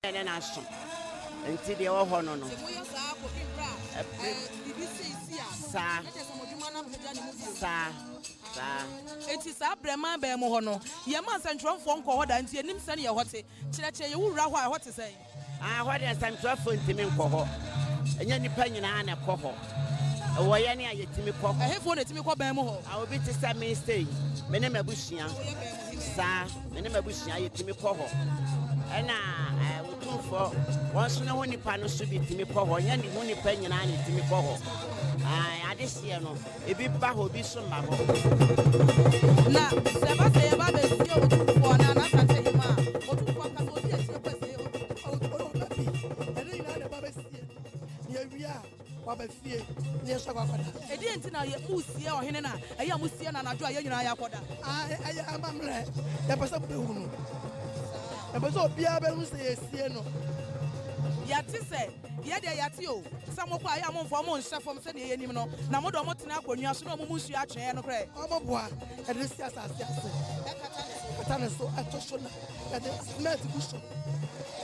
Ne n'aso nti deɛ ɛwɔ hɔ no no. Sɛ moyɛ saa kɔpem berɛ a biribi sei si a, Saa. na kyerɛ sɛ mo adwuma no apagya ne mu bio. Saa, saa. Enti saa berɛ man bɛn mu hɔ no, yɛmma nsɛntwerɛfoɔ nkɔ hɔ da, nti yɛnnim sɛdeɛ ɛhɔ te. Kyerɛkyerɛ yɛn, wo wura hɔ a, ɛhɔ te sɛn? Ah, ɛhɔ deɛ nsɛntwerɛfoɔ ntumi nkɔ hɔ. Ɛnyɛ nnipa nyinaa na ɛkɔ hɔ. Ɛwɔ yɛn a yɛtumi kɔ hɔ. Ɛhefoɔ na ɛtumi kɔ bɛn mu hɔ? Ah, obi te sɛ me sei, me ne m'abusua. Woyɛ bɛn mu hene? Saa, me ne m'abusua yɛtumi kɔ hɔ. Ɛna eh, Otumfoɔ, wɔn nso ne ho nnipa no so bi tumi kɔ hɔ. Ɛnyɛ ne ho nnipa nyinaa na ɛtumi kɔ hɔ. Ah, adehyeɛ no, ebi ba hɔ, ebi nso mma hɔ. Na sɛ ɛba sɛ yɛba abɛsie Otumfoɔ anaa n'Asantehema a, Otumfoɔ ankasa ɔdi akyire kɔ asie Ɔba bi, yɛne nyinaa na ɛba bɛsie no. Na yɛwie a, waba fie na yɛn nso akɔ akɔda. Ɛdeɛn nti na moresie ɔhene no a ɛyɛ a mosie no anadwo a yɛn nyinaa yɛakɔda? Ɛyɛ amammerɛ. Yɛpɛ sɛ mobɛhunu. Yɛpɛ sɛ obiara bɛhunu sɛ yɛresie no. Yɛate sɛ, yɛ deɛ yɛate o, sɛ mokɔ a ɛyɛ a momfa wɔn nhyɛ fam sɛdeɛ yɛnim no, na mode wɔn tena akonnwa so na wɔn mu nsuo atwe. Ɛyɛ nokorɛ? Wɔboa, yɛde no si asase ase. Ɛkata ne so. Kata ne so, ɛto so na yɛde cement gu so.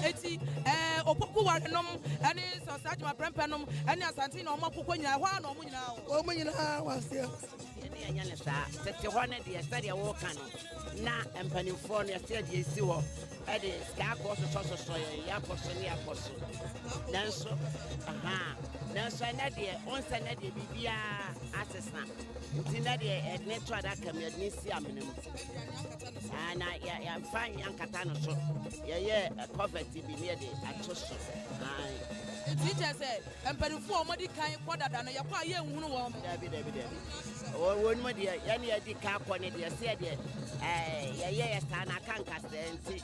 Enti ɛɛ Opoku Ware nom ne Sir Osagyima Prempeh nom ne Asante na wɔn akokɔ nyinaa, ɛhɔ ara na wɔn nyinaa wɔ. Wɔn nyinaa wɔ aseɛ. Yɛne yɛnyɛ no saa. Tete hɔ no deɛ, sɛdeɛ woreka no, na mpanimfoɔ no yɛsɛ yɛde esi hɔ de sika akɔ sosɔsosɔ yɛn, yɛakɔ so ne yɛakɔ so. Nanso, aha, nanso ɛnɛ deɛ, wo nsɛ nɛ deɛ biribiara asesa. Nti nɛ deɛ yɛde ne to adaka mu, yɛde ne si amena mu. Ah, na yɛmfa ankata no so. Yɛyɛ covert bi ne yɛde ato so. Nti kyerɛ sɛ mpanimfoɔ a wɔadi kan kɔ dada no, yɛkɔ a yɛnhunu wɔn. Dabi, dabi, dabi. Wɔn mu deɛ, yɛne yɛdi kan kɔ ne deɛ, sɛ yɛdeɛ yɛyɛ yɛ saa na aka nkasɛɛ nti,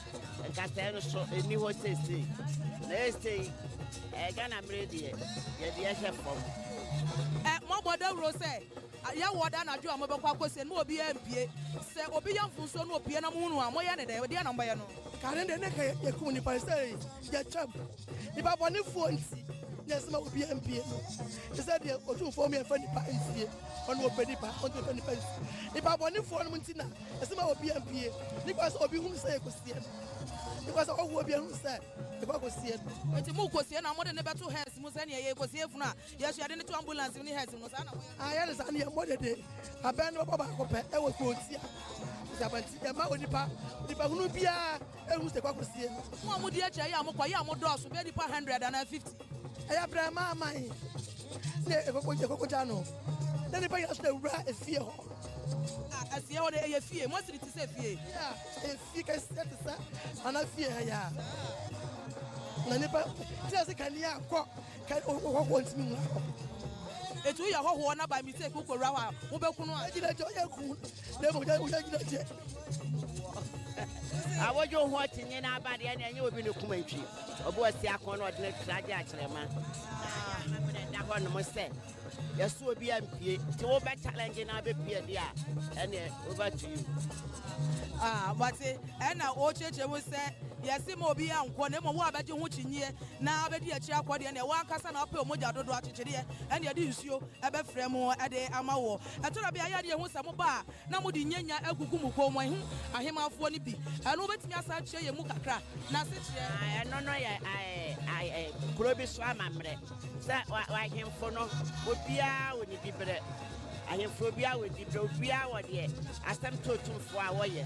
nkasɛɛ no so ɛnni hɔ seesei. Na ɛsei, Ghana mmerɛ deɛ, yɛde yɛhyɛ fam. Moabɔ dawuro sɛ yɛwɔ da anadwo a mobɛkɔ akɔsie no, ma obiara mpue. Sɛ obi yɛ mfomsoɔ na opue na mohunu a, moyɛ no dɛn? Ɛdeɛn na mobɛyɛ no? Kane deɛ, na nka yɛkum nnipa, seesei yɛtwam. Nnipa bɔnefoɔ nti na ɛsɛ ma obiara mpue no. Te sɛ deɛ Otumfoɔ mu yɛmfa nnipa nsie, ɔno ɔpɛ nnipa, ɔntumi mfa nnipa nsie. Nnipa bɔnefoɔ nom nti na ɛsɛ ma obiara mpue. Ne kwan sɛ obi hunu sɛ yɛkɔsie no, ne kwan sɛ ɔhoɔ bi ahunu sɛ yɛkɔ akɔsie no. Enti mokɔsie no a, mode no bɛto hearse mu sɛdeɛ yɛkɔsie funu a yɛso yɛde no to ambulance mu ne hearse mu no, saa na moyɛ no? Ayɛ no saa no yɛmmɔ dede. Abɛn no bɛbɔ baako pɛ wɔ kurotia. Nti yɛmma onipa, onipahunu biara Ehu sɛ kɔ akɔsie no. Mo a modi akyire yi a mokɔ yi a modɔɔso bɛyɛ nnipa hundred anaa 50. Ɛyɛ berɛ ma aman ne yɛkɔkɔgya no na nnipa nyinaa so na awura efie hɔ. A asie hɔ no ɛyɛ fie, moasi no te sɛ fie. Yeah, ɛyɛ fie kɛseɛ te sɛ Nana fie ha yi a na nnipa tena ase kanea kɔ hɔhoɔ ntumi nwura hɔ. Eti woyɛ hɔhoɔ na by mistake wokɔwura hɔ a wobɛku no a. Gyina gyina ɔyɛ ku na mmom woyɛ gyina gyina. Awodwo ho akyinnye no aba deɛ na ɛnyɛ obi ne kuma ntwi. Obi wɔ si akɔn na ɔde no tra gye akyerɛma. Na ayɛ amammerɛ da hɔ nom sɛ yɛso obi ampie nti wobɛ challenge na abɛpie deɛ a ɛneɛ over to you. Ah, wate ɛna ɔkyerɛkyerɛ mu sɛ yɛse ma obi ankɔ na mmom wo a bɛgye ho kyinyeɛ na abɛdi akyire akɔ deɛ neɛ woankasa na wopɛ mogya dodoɔ akyekyedeɛ ɛne ɛde nsuo ɛbɛfrɛ mu ɛde ama woɔ. Ɛtɔ da bi a yɛ a ne yɛhu sɛ moba a na mode nyanya agugu mo kɔn mu, ɛho ahemmafoɔ no bi. Ɛno wobɛtumi asan akyerɛ yɛn mu kakra, n'asekyerɛ? Ɛno no yɛ kuro bi so amammerɛ sɛ ahemfo no obiara wɔ ne diberɛ. Ahemfo obiara wɔ diberɛ, obiara wɔ deɛ asɛm to otumfoɔ a wɔyɛ.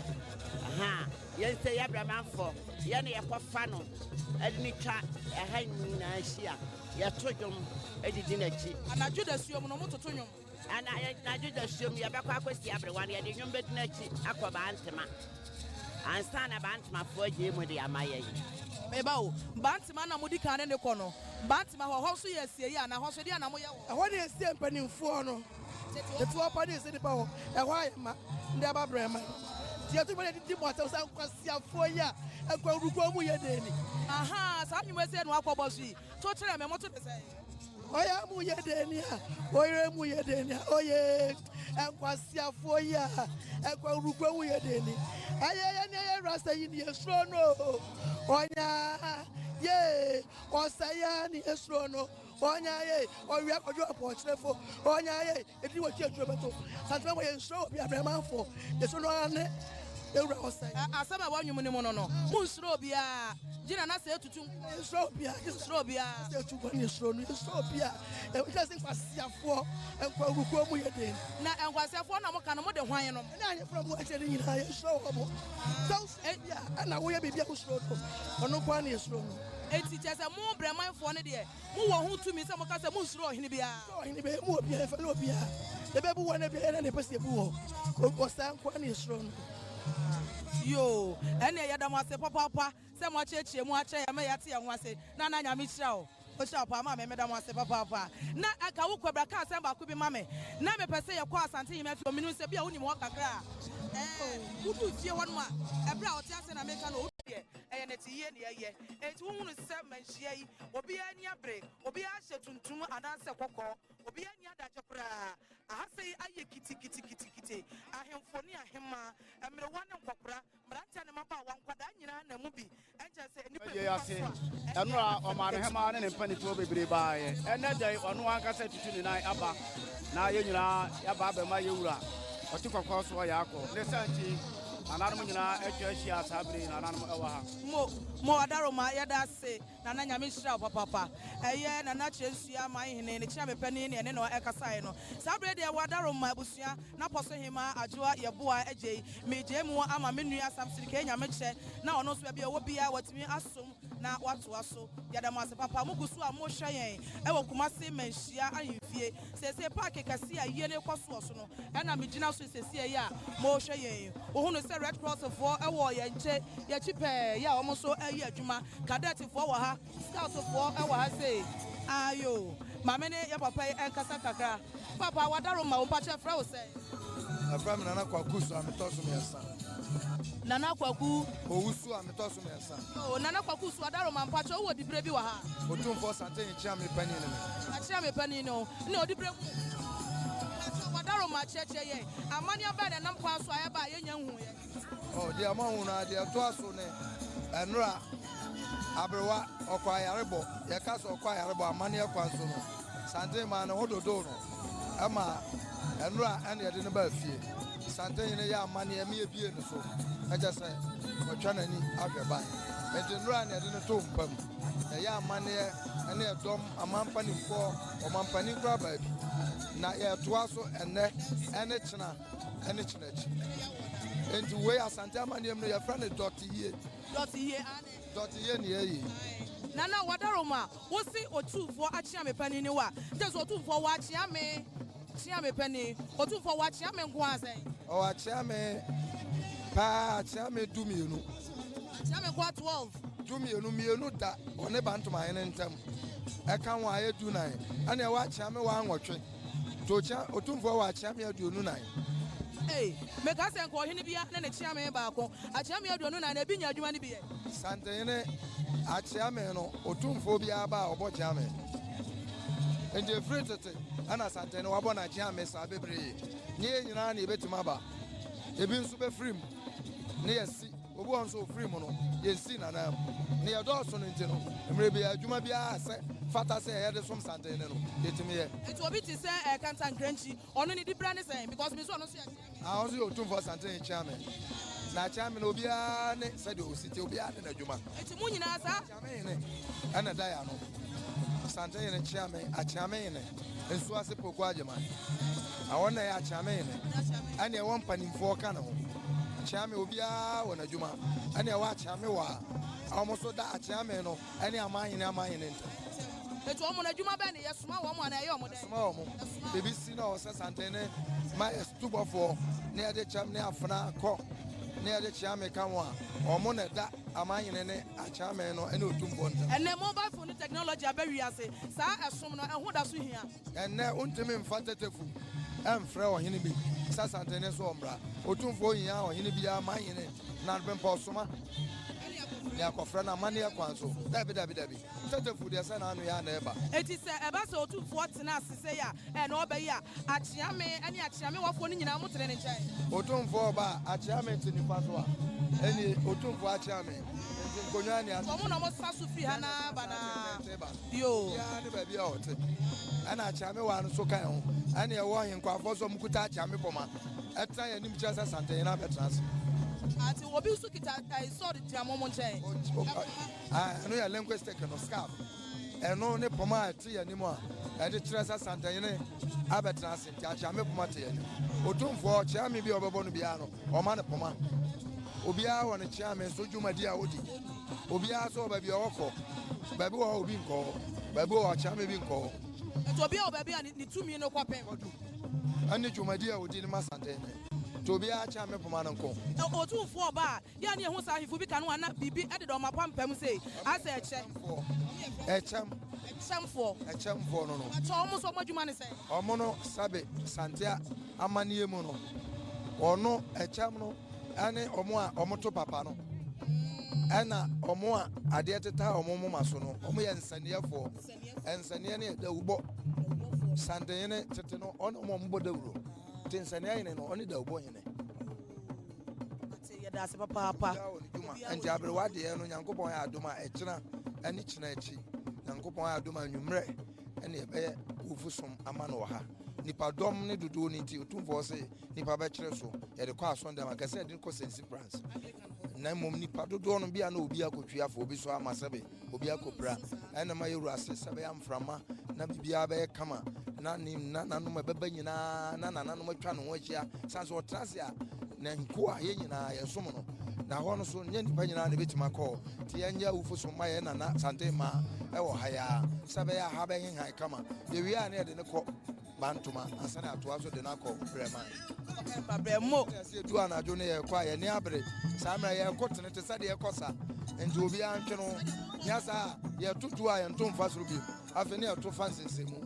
Aha, yɛn sɛ yɛ abramanfoɔ, yɛn na yɛkɔfa no ɛde ne twa ɛha nyinaa hyia, yɛto dwom didi n'akyi. Anadwo dasuo mu no, mototo nnwom? Anadwo dasuom yɛbɛkɔ akɔsi aberewa no, yɛde nnwom bɛdi n'akyi akɔ Bantema ansa na Bantemafoɔ agyae mu de ama yɛn. Me ba o, Bantema na modi kan ne no kɔ no, Bantema hɔ, ɛhɔ nso yɛ asieeɛ anaa? Ɛhɔ nso ɛdeɛn na moyɛ wɔ hɔ? Ɛhɔ ne yɛsie mpanimfoɔ no. Tete hɔ pa ne yɛsie nnipa hɔ. Ɛhɔ ayɛ ma ndɛ aba brɛma. Nti yɛto nnwom na yɛde di mo atɛm sɛ nkwaseafoɔ yi a nkwawurukuo mu yɛ dɛn ni? Ahaa, saa nnwom yi sei na wakɔbɔ so yi, to kyerɛ me, moto ne sɛn? Ɔyɛ mu yɛ den a, ɔyere mu yɛ den a, oye nkwasiafoɔ yi a, nkwawurukwa mu yɛ den ni. Ɛyɛ yɛ ne ɛyɛ rasta yi ne yɛsuro no, ɔnya ye, ɔsɛ yɛ ne yɛsuro no, ɔnya ye, ɔwia kɔdwo apɔkyerɛfo, ɔnya ye, ɛdi wɔ kyi aduro bɛto. Santema wɔ yɛnsuro obi abrɛmanfoɔ, yɛsuro no ara ne. Yɛwura ɔsɛe. Asɛm a ɛwɔ nnwom no mu no no, monnsuro obiara, gyina na sɛ etutu nko. Yɛnsuro obiara, gye sɛ. Nsuro obiara. Sɛ etu kwan yɛsuro no, yɛnsuro obiara. Ɛkyerɛ sɛ nkwaseafoɔ, nkwawukuo mu yɛ den. Na nkwaseafoɔ na moka no, mode hwan nom? Ɛne ahemfo a wɔwɔ akyire no nyinaa, yɛnsuro wɔn. Sɛ wosuro obi a, ɛna woyɛ biribi a wosuro no, ɔno nko ara na yɛsuro no. Enti kyerɛ sɛ mo Brɛmanfoɔ no deɛ, mowɔ ho tumi sɛ moka sɛ monnsuro ɔhene biara? Yɛnsuro ɔhene biara, yɛmmu obiara, yɛmfɛre obiara. Yɛbɛbu wɔn a yɛn na yɛpɛ sɛ yɛbu wɔn. Ɔsaa nko ara na yɛsuro no. Yoo, ɛnneɛ yɛda mo ase papaapa sɛ moakyerɛkyerɛ mu akyerɛ yɛn ma yɛate yɛn ho ase. Nana Nyame nhyira wo. Ɔhyira wo paa maame meda mo ase papaapa. Na anka wo kɔ bra ka asɛm baako bi ma me. Na mepɛ sɛ yɛkɔ Asante Hema fie hɔ menim sɛ bia wonim hɔ kakra a. Ɛɛ woduu fie hɔ nom a ɛberɛ a ɔte ase na meka no wodu deɛ ɛyɛ nɛte yie na yɛyɛ. Enti wohunu sɛ manhyia yi obiara ani abere obiara hyɛ tuntum anaasɛ kɔkɔɔ obiara nni adagye koraa. Aha sei ayɛ kitikitikiti ahemfo ne ahemmaa mmerewa ne nkɔkora Mmeranteɛ ne mmabaawa, nkwadaa nyinaa na mu bi. Ɛnkyɛ sɛ nnipa Yei ase, ɛnora ɔmanhemaa ne ne mpanimfoɔ bebree baeɛ. Ɛnnɛ da yi, ɔno ankasa atutu ne nan aba, na yɛn nyinaa yɛaba abɛma yɛn wura ɔte kɔkɔɔ soɔ yɛn akɔ. Ne saa nti, nananom nyinaa atwa ahyia saa berɛ yi, nananom wɔ ha. Mo, mo Adaroma, yɛda ase. Nana Nyame nhyira wo papaapa. Ɛyɛ Nana Kyerɛnsua man hene ne kyeame panin ne ɛne no ɛkasaeɛ no. Saa berɛ yi deɛ wɔ Adaroma abusua n'apɔso hemaa Adwoa Yeboah Agyei. Megyae mu ama me nua Samson K Nyamekyɛ na ɔno nso baabi a ɔwɔ biara watumi asom na watoa so. Yɛda mo ase papa. Mo gu so a mohwɛ yɛn ɛwɔ Kumasi Manhyia Ahemfie. Seesei paake kɛseɛ a ayie no rekɔ soɔ so no ɛna megyina so seesei yi a mohwɛ yɛn yi. Wohunu sɛ Red Cross foɔ wɔ yɛn nkyɛ, yɛn akyi pɛɛ yi a wɔn nso reyɛ adwuma. Cadet foɔ wɔ ha, Scout foɔ wɔ ha sei. Aayoo. Maame ne yɛn papa yi nkasa kakra. Papa, w'adaroma o, mpakyɛ yɛfrɛ wo sɛn? Yɛfrɛ me Nana Kwaku Su a metɔ so mmiɛnsa. Nana Kwaku. Owusu a metɔ so mmiɛnsa. Oh, Nana Kwaku Su Adaroma, mpakyɛ wowɔ diberɛ bi wɔ ha? Otumfoɔ Santeh Kyeame panin ne me. Kyeame panin no, ne odiberɛ mu. Mpakyɛ w'adaroma kyerɛkyerɛ yɛn amanneɛ bɛn na ɛnam kwan so a ɛba a yɛnnya nhuuɛ? Oh, deɛ moahu no ara, deɛ ɛtoa so ne ɛnora aberewa ɔkɔ ayarebɔ. Yɛka sɛ ɔkɔ ayarebɔ amanneɛ kwan so no, Santeh maa ne ho dodoo no. Ɛma ɛnora ɛna yɛde no baa fie. Santehene yɛ amanneɛ ma yɛbie no so, na kyerɛ sɛ watwa n'ani ahwɛ ban. Enti nnora na yɛde no too mpa mu. Yɛyɛ amanneɛ ne ɛdɔm, amanpanimfoɔ, ɔmampanin koraa baa bi. Na yɛretoa so ɛnnɛ ɛne kyena ɛne kyena akyi. Enti wei Asante amanneɛ mu no yɛfrɛ no dɔte yie. Dɔte yie, aane. Dɔte yie ne yɛyɛ yi. Nana Wadaroma, wo se Otumfoɔ akyea me panin ne wo a, kyerɛ sɛ Otumfoɔ wakyea me kyea me panin, Otumfoɔ wakyea me nko ara sɛn? Ɔwakyea me paa, akyea me 12. Akyea me nko ara 12. 12, mmienu da ɔne Bantomahene ntam, ɛka ho a ɛyɛ 14, ɛnna ɛwɔ akyea me waa nwɔtwe. Nti okyea, Otumfoɔ wɔ akyeame 24. Ei, meka sɛ nka ɔhene biara ne ne kyeame baako, akyeame 24 na ebi nya adwuma no bi yɛ. Santehene akyeame no, Otumfoɔ biara ba a ɔbɔ kyeame. Nti efiri tete ɛna Santehene wabɔ n'akyeame saa bebree. Nyɛ yɛn nyinaa na yɛbɛtumi aba. Ebi nso bɛfiri mu na yɛasi. Obi wɔ hɔ nso ofiri mu no, yɛnsii n'ananmu. Nea ɛdɔɔso no nti no, mmerɛ biara adwuma biara a ɛsɛ fata sɛ yɛyɛ de som Santehene no, yɛtumi yɛ. Nti obi te sɛ eh, Kantankrankyi, ɔno ne dibrɛ ne sɛn? Because me nso ɔno nso yɛ Kyeame. Ah, ɔno nso yɛ Otumfoɔ Santehene Kyeame. Na Kyeame no, obiara ne sɛdeɛ ɔsi te, obiara ne n'adwuma. Nti mo nyinaa saa? Kyeamehene ɛna ɛda yɛn ano. Asantehene Kyeame, Akyeamehene, Nsuase Poku Agyeman. Na wɔn na ɛyɛ Akyeamehene. Ɛne ɛwɔ mpanimfoɔ ka ne ho. Kyeame, obiara wɔ n'adwuma. Ɛne ɛwɔ Akyeame wɔ a, wɔn nso da Akyeame no ɛne amanhene amanhene ntam. Enti wɔn no, adwuma bɛn na yɛsoma wɔn anaa ɛyɛ wɔn dɛn? Yɛsoma wɔn. Biribi si na ɔsɛ Santehene ma yɛ tubɔfoɔ na yɛde kyɛm ne afena kɔ na yɛde Kyeame ka ho a, wɔn na ɛda amanhene ne Akyeame no ne Otumfoɔ ntam. Ɛnnɛ, mobile phone ne technology aba wiase. Saa ɛsom no, ɛho da so hia. Ɛnnɛ, wontumi mfa tetefo mfrɛ ɔhene bi sɛ Asantehene so ɔmmra. Otumfoɔ nhia ɔhene biara manhene na mpo ɔsoma ne akɔfrɛ no amanneɛ kwan so. Dabi, dabi, dabi. Tetefo deɛ sɛ n'ano yɛ a na ɛba. Enti sɛ ɛba sɛ Otumfoɔ tena ase sei a, ɛɛ na ɔba yi a, Akyeame ne Akyeamewafoɔ no nyinaa motene ne nkyɛn. Otumfoɔ reba a, Akyeame te nifa so a, ɛnnie Otumfoɔ Akyeame. Nti nkonnwa ne ase. Wɔn na wɔsa so firi ha na ba na yoo. Obiara ne baabi a ɔte. Ɛna Akyeame waa no so ka ho. Ɛna ɛwɔ ahenkwafoɔ so a wɔkuta Akyeame pɔma. Ɛtena yɛn anim kyerɛ sɛ Santehene abɛtena ase. Ati obi nso kita ɛɛ sword gyina mo mo nkyɛn. Ɛno yɛ linguistic no scarf. Ɛno ne poma a ɛte yɛn anim a ɛde kyerɛ sɛ Santehene abɛtena ase nti Akyeame poma te yɛn anim. Otumfoɔ Kyeame bi a ɔbɛbɔ no biara no, ɔma no poma. Obiara wɔ ne Kyeame nso dwumadi a odi. Obiara nso wɔ baabi a ɔkɔ. Baabi wɔ hɔ a obi nkɔ hɔ. Baabi wɔ hɔ a Kyeame bi nkɔ hɔ. Nti obiara wɔ baabi a ne tumi no kɔpem. Kɔdu ɛne dwumadi a odi no ma Santehene. Nti obiara Kyeame poma no nko. Otumfoɔ ɔba a, Yɛ a na yɛhu saa ahemfo bi ka no a na biribi deda wɔn apampam sei, asɛ ɛkyɛ. Ɛkyɛm. Ɛkyɛmfoɔ. Ɛkyɛmfoɔ no no. Ɛkyɛ wɔn nso wɔn adwuma ne sɛn? Wɔn no sɛbe Santea amanneɛ mu no, wɔn ɛkyɛm no ɛne wɔn a wɔto papa no, ɛna wɔn a adeɛ teta wɔn moma so no, wɔn yɛ nsɛnneɛfoɔ. Nsɛnneɛ no yɛ dawubɔ. Santehene tete no, ɔne wɔn a wɔbɔ dawuro. Nti nsɛnneɛ hene no, ɔne dawubɔ hene. Ate yɛda ase papaapa. Obiara wɔ ne dwuma. Nti aberewa deɛ no Nyankopɔn yɛ adom a ɛkyena ɛne kyena akyi Nyankopɔn yɛ adom a anwummerɛ ɛne yɛbɛyɛ wufu som ama no wɔ ha. Nipa dɔm ne dodoɔ no nti Otumfoɔ se nipa bɛkyere so yɛde kɔ asɔndɛm a kɛsɛ yɛde kɔ St. Cyprian's na mmom nipa dodoɔ no bia na obi akɔtwi afa obi so ama sɛbe obi akɔpira ɛna ma yɛwura ase sɛ bɛyɛ mframa na biribiara bɛyɛ kama na ne nananom ɛbɛba nyinaa na nananom atwa ne ho ahyia san sɛ ɔtena ase a na nkoa yɛn nyinaa yɛsom no na hɔ no so nyɛ nnipa nyinaa na ɛbɛtumi akɔ nti yɛnyɛ awufo so ma yɛn nana sante ma ɛwɔ ha yaa sɛ bɛyɛ ha bɛhehan kama yɛwie a na yɛde ne kɔ Bantoma ansa na atoa so de no akɔ Brɛman. Brɛmo. Sɛ edu anadwo no yɛkɔ a yɛne abere saa mmerɛ yɛkɔ tene te sɛ deɛ ɛkɔ sa nti obiara ntwe no nyɛ saa yɛto tuo a yɛnto mfa soro bio afei ne yɛto fa nsensɛnmu